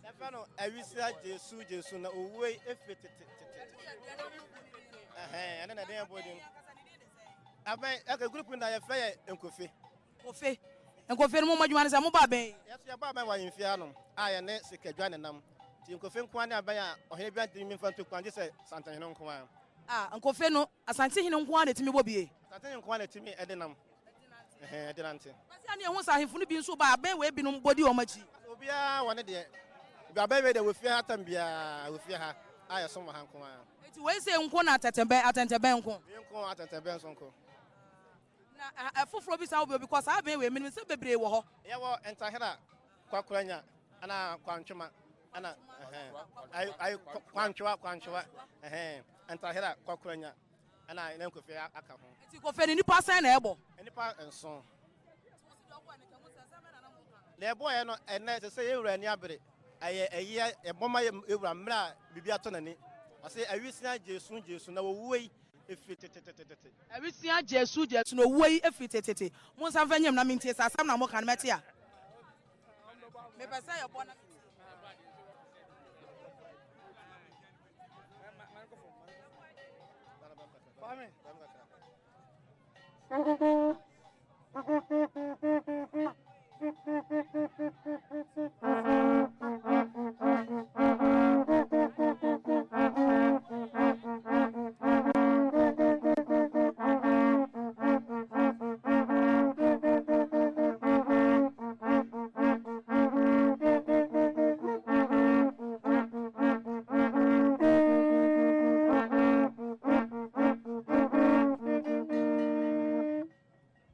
Yɛfrɛ no awisia gyesu gyesu na owuo yi efiri tete tete. Ɛhɛn, ɛne na ɛde yɛn bɔ din. Abɛn, ɛkɛ group na yɛfrɛ yɛ nkofe. Nkofe. Nkofe no mo adwuma ne sɛ mobɔ abɛn yi? Yɛso yɛbɔ abɛn wɔ ahemfie hanom a yɛne sikadwa nenam. Nti nkofe nko ara ne abɛn a ɔhene biara ntumi mfa ntu kwan gye sɛ Santehene nko ara. Ah, nkofe no, Asantehene nko ara na ɛtumi bɔ bie? Asantehene nko ara na ɛtumi de nam. Ɛhɛn, de nante. Kwasi a ne yɛhu sɛ ahemfo no bi nso ba abɛn wei binom bɔ di wɔn akyi. Obiara wɔ ne deɛ. Bi abɛn wei deɛ wɔ fie ha tam biara wɔ fie ha a yɛsom wɔ ha nko ara. Eti wei sei nko na atɛtɛbɛn atɛntɛbɛn nko? Wei nko atɛntɛbɛn nso nko. Na ɛfoforɔ bi saa wɔ bi because saa abɛn wei menim sɛ bebree wɔ hɔ. Yɛwɔ Ntahera, Kwakoranya, ɛna Kwantwema, ɛna ɛhɛn ayi ayi Kwantwewa Kwantwewa ɛhɛn Ntahera, Kwakoranya. Ɛna na Nkofe aka ho. Nti Kofe no nnipa sɛn na ɛbɔ? Nnipa nson. Na ɛbɔeɛ no ɛnɛ ɛsɛ sɛ yɛn wura ani abere. Ɛyɛ ɛyɛ ɛbɔ ma yɛn wura mmerɛ a biribi atɔ n'ani. Ɔse awisia gyeesu gyeesu na owuo yi ɛfiri tetetetete. Awisia gyeesu gyeesu na owuo yi ɛfiri tetete. Monsan mfa nyam na mentie sɛ asɛm na moka no mɛte a. Mepɛ sɛ yɛbɔ na metie.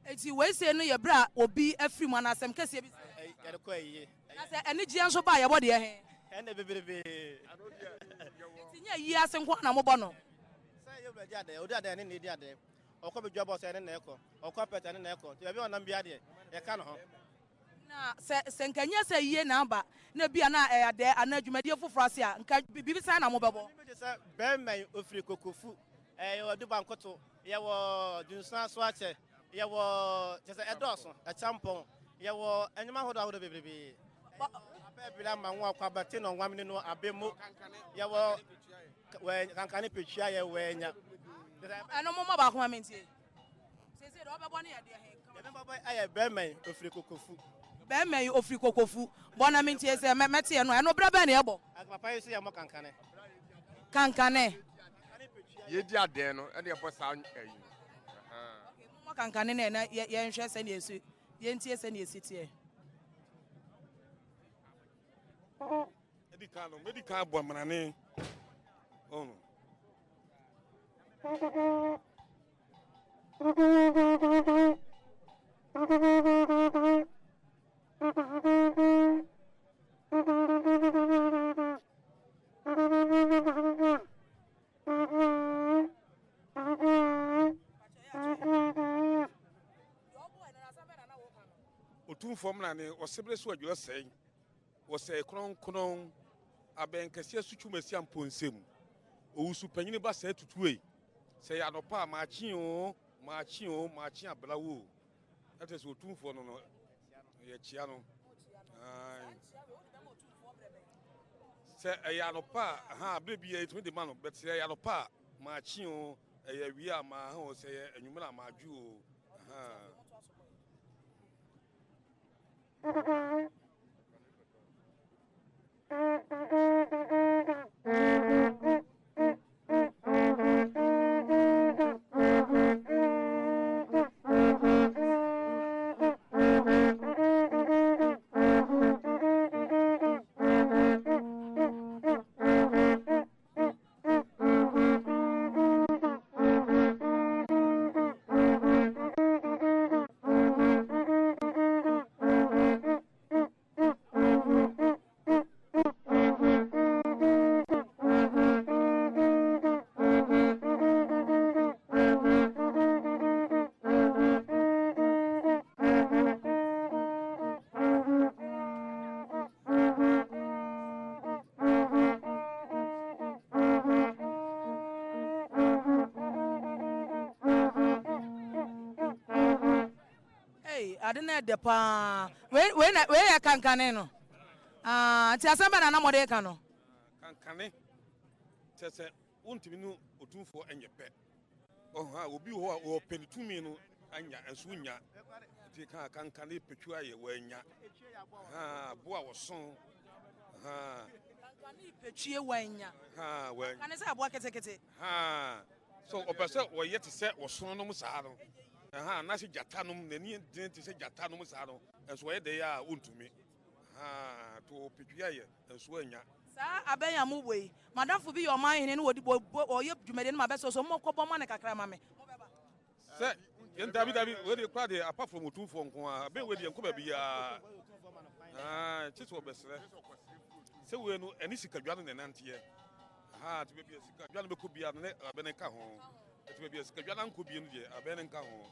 Eti wei sei no yɛ berɛ a obi afiri mu anaa asɛm kɛseɛ bi sei. Yɛde kɔ ayie. Na sɛ anigyeɛ nso ba a yɛbɔ deɛ he? Ɛnna bebrebe. Eti nyɛ ayie ase nko ara na mobɔ no? Sɛ yɛ wura di adɛɛ, odi adɛɛ ne na edi adɛɛ. Ɔkɔ badwa bɔ sɛ ɛne na ɛkɔ. Ɔkɔ apɛtɛ ɛne na ɛkɔ. Nti baabi a ɔnam biara deɛ, yɛka ne ho. Na sɛ sɛ nka ɛnyɛ sɛ ayie na aba, na ebia na ɛyɛ adɛɛ anaa dwumadie foforɔ ase a, nka biribi sɛn na mobɛbɔ? Biribi te sɛ bɛrima yi, ɔfiri Kokofu, yɛwɔ Adubankoto, yɛwɔ Dunsan Soakyɛ, yɛwɔ kyerɛ sɛ ɛdɔɔso, Ɛkyampɔn, yɛwɔ nnwom ahodoɔ ahodoɔ bebrebe. Abɛɛbere ama nwa kwaba te na ɔnwamene no abɛ mu. Yɛwɔ kankane petua yɛ wɛnya. Ɛno mommɔ baako ma mentie. Seesei deɛ ɔbɛbɔ no yɛ deɛ he? Deɛ mɛbɔ yɛ bɛrima yi, ofiri Kokofu. Bɛrima yi, ofiri Kokofu. Bɔ na mentie sɛ mɛte ɛno a. Ɛno berɛ bɛn na yɛbɔ? Papa yi nso yɛmmɔ kankane. Kankane. Yɛdi adɛn no ɛna yɛbɔ saa ayi no. Okay, mommɔ kankane no ɛ na yɛnhwɛ sɛdeɛ ɛsi, yɛntie sɛdeɛ ɛsi teɛ. Ɛdi kan no, mɛdi kan abɔ mmarane. Ɔno. Otumfoɔ mmrane, ɔsebere so adwira sɛe, wɔsɛe kronkron, abɛn kɛseɛ so twumasi amponsem, owusu panyini ba sɛe tutuei, sɛ yɛ anɔpa a maakye oo, maakye oo, maakye abla wo oo. Na kyerɛ sɛ otumfoɔ no no, yɛkyea no. Ae. Sɛ ɛyɛ anɔpa a, ha berɛ bi yɛtumi de ma no, but sɛ ɛyɛ anɔpa a, maakye oo, ɛyɛ awia a, maaha oo, sɛ ɛyɛ anwummerɛ a, maadwo oo. Aha. Ade no ɛdɛ paa. Wei wei na wei yɛ kankane no. Ah, nti asɛm bɛ na na mode ka no? Kankane kyerɛ sɛ wontumi ne otumfoɔ nyɛ pɛ. Ɔha obi wɔ hɔ a ɔpɛ ne tumi no anya nso wonya. Nti ka kankane petwu ayɛ wɔanya. Ha bo a wɔso. Ha. Kankane petwie wɔanya. Ha wɔanya. Kankane sɛ aboa ketekete. Ha so ɔpɛ sɛ wɔyɛ te sɛ wɔsono nom saa no. Ha anaasɛ gyata nom n'ani den te sɛ gyata nom saa no nso wɔyɛ dɛ a wontumi. Ha to petwie ayɛ nso anya. Saa abɛn a mowɔ yi, m'adamfo bi yɛ ɔman hene na wɔde bɔ ɔyɛ dwumadie no ma bɛsɛ so monkɔ bɔ ma no kakra ma me. Mobɛba? Sɛ yɛn dabi dabi wei deɛ koraa deɛ apart from otumfoɔ nko ara abɛn wei deɛ nkɔ baabi aa aa kye sɛ ɔbɛsrɛ sɛ wei no ɛne sikadwa no na ɛnanteɛ ha te baabi a sikadwa no bɛkɔ biara no ne abɛn no nka ho ɛte baabi a sikadwa no ankɔ bie no deɛ abɛn no nka ho.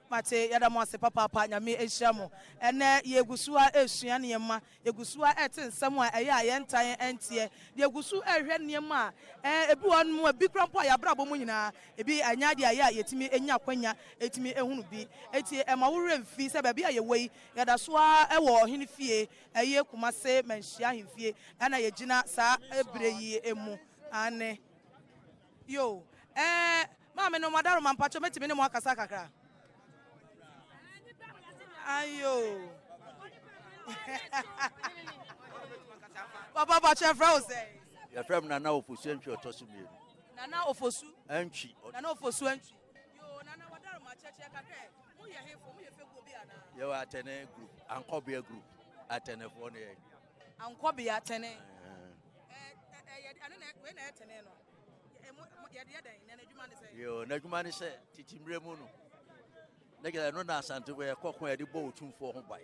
Mate, yɛda mo ase papaapa, Nyame nhyira mo. Ɛnɛ yɛgu so ara resua nneɛma, yɛgu so ara rete nsɛm a ɛyɛ a yɛntaa nteɛ, yɛgu so rehwɛ nneɛma a ɛɛ ebi wɔ hɔnom a ebi koraa mpo a yɛn abrabɔ mu nyinaa ebi ɛnyɛ adeɛ a ɛyɛ a yɛtumi nya akwanya tumi hunu bi. Enti ɛmma wo werɛ mfi sɛ baabi a yɛwɔ yi, yɛda so ara wɔ ɔhene fie, ɛyɛ Kumase Manhyia Ahemfie ɛna yɛgyina saa berɛ yi mu. Aane. Yoo, ɛɛ. Maame no, Madaroma, mpakyɛw mɛtumi ne mo akasa kakra? Ayo. Papa, mpakyɛw yɛfrɛ wo sɛn? Yɛfrɛ me Nana Ofosu Antwi ɔtɔ so mmienu. Nana Ofosu? Antwi. Nana Ofosu Antwi. Yo, Nana Wadaroma, kyerɛkyerɛ kakra ɛ. Mo yɛ hefo? Mo yɛ fekuo bi anaa? Yɛwɔ Atɛnɛ group, Ankɔbea group, Atɛnɛfoɔ ne yɛn. Ankɔbea, Atɛnɛ. Ɛɛ, ɛno na, wei na ɛyɛ tɛnɛ no. Yoo, n'adwuma ne sɛ tete mmerɛ mu no na kyerɛ ɛno na Asante yɛ kɔko a yɛde bɔ otumfoɔ ho ban.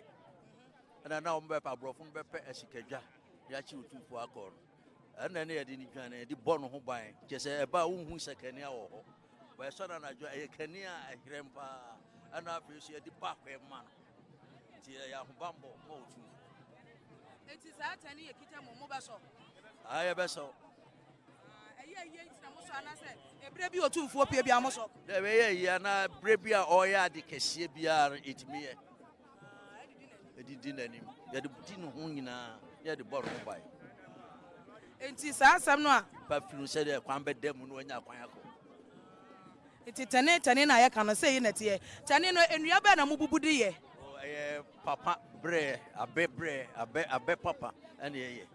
Ɛna na wɔn bɛpɛ aborɔfo no bɛpɛ asikadwa de akye otumfoɔ akɔ no. Ɛna ne yɛde ne dwan yɛde bɔ no ho ban. Kyerɛ sɛ ɛba a wonhu sɛ kanea wɔ hɔ. Wɔyɛsɔ no anadwo ɛyɛ kanea a ɛherɛm paa. Ɛna afei nso yɛde bɔ akwan ma no. Nti ɛyɛ ahobammɔ ma otumfoɔ. Enti saa tɛne yɛ kita mu mobɛsɔ? Ah, yɛbɛsɔ. Ɛyɛ ayie nti na mosɔ anaasɛ ɛberɛ bi otumfoɔ pie biara mosɔ? Dɛ ɛbɛyɛ ayie anaa berɛ bi a ɔreyɛ ade kɛseɛ biara no ɛtumi yɛ. Ɛdidi n'anim. Yɛde di ne ho nyinaa na yɛde bɔ ne ho ban. Enti saa asɛm no a. Pa firi no sɛdeɛ kwan bɛda mu na wanya kwan akɔ. Nti tɛne tɛne na yɛka no sei na ɛteɛ. Tɛne no nnua bɛn na mobubu de yɛ? Ɛyɛ papa brɛ, abɛ brɛ, abɛ abɛ papa ɛna ɛyɛ.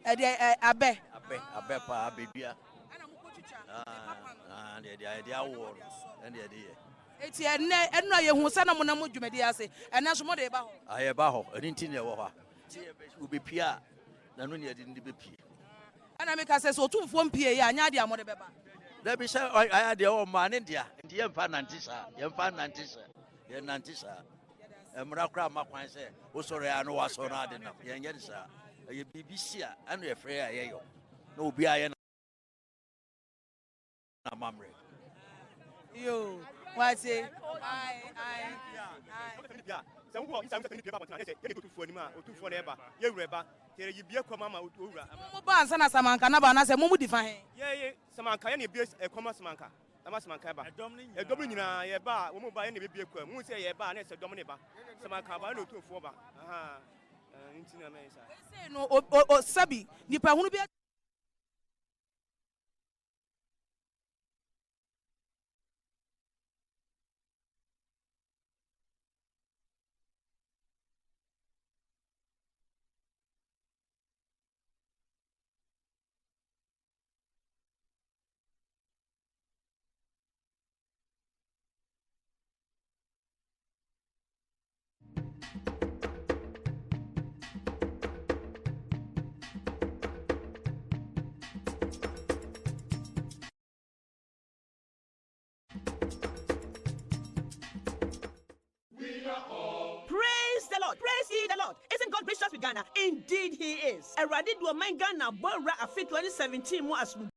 Ɛdeɛ ɛ abɛ. Abɛ abɛ paa abɛdua. Ɛna mo kɔ twitwa ne papa no. Ah, ɛna ɛde ɛde awoɔ no ɛna ɛde yɛ. Eti ɛnɛ ɛno a yɛhu sɛ na mo nam mo dwumadi ase ɛnɛ nso mo de ba hɔ. Ah yɛba hɔ ɛno nti na ɛwɔ hɔ a. Ti yɛ bɛ wobɛpie a na no ne yɛde no de bɛpie. Ɛna meka sɛ sɛ otumfoɔ mpie yɛ a nyɛ adeɛ a mode bɛba. Dabi sɛ ayɛ adeɛ wɔ mmaa ne dea nti yɛmfa nante saa yɛmfa nante saa yɛnante saa. Mmara koraa mma kwan sɛ wosɔre a na wasɔ no ade nam. Yɛnyɛ no saa. Ɛyɛ biribi si a ɛna yɛfrɛ a yɛyɔ na obiara yɛ n'amammerɛ. Yo, wate. Ae, ae, ae. Sɛ wokɔ isa sɛ pie ba abɔnten a, na kyerɛ sɛ yɛde otumfoɔ anim a, otumfoɔ na ɛba, yɛn wura ba. Nti yɛyi bie kɔ ma ma owura. Mo ba ansa na samanka no aba anaasɛ mo mu di fa he? Yɛyɛ samanka, yɛne ebie ɛkwan ma samanka. Na ma samanka ba. Ɛdɔm no nyinaa yɛba a, wɔn ba yɛn na ebebie kwan mu. Wohu sɛ yɛba a, na ɛsɛ dɔm no ba. Samanka ba na otumfoɔ ba. Ahaa, nti na mɛyɛ saa. Wei sei no, o, o, o, sɛbi, nnipa hunu bi. Praise the Lord, praise ye the Lord. Isn't God gracious with Ghana? Indeed he is. Awurade de ɔman Ghana bɔ wura afe 2017 mu asomdwoe.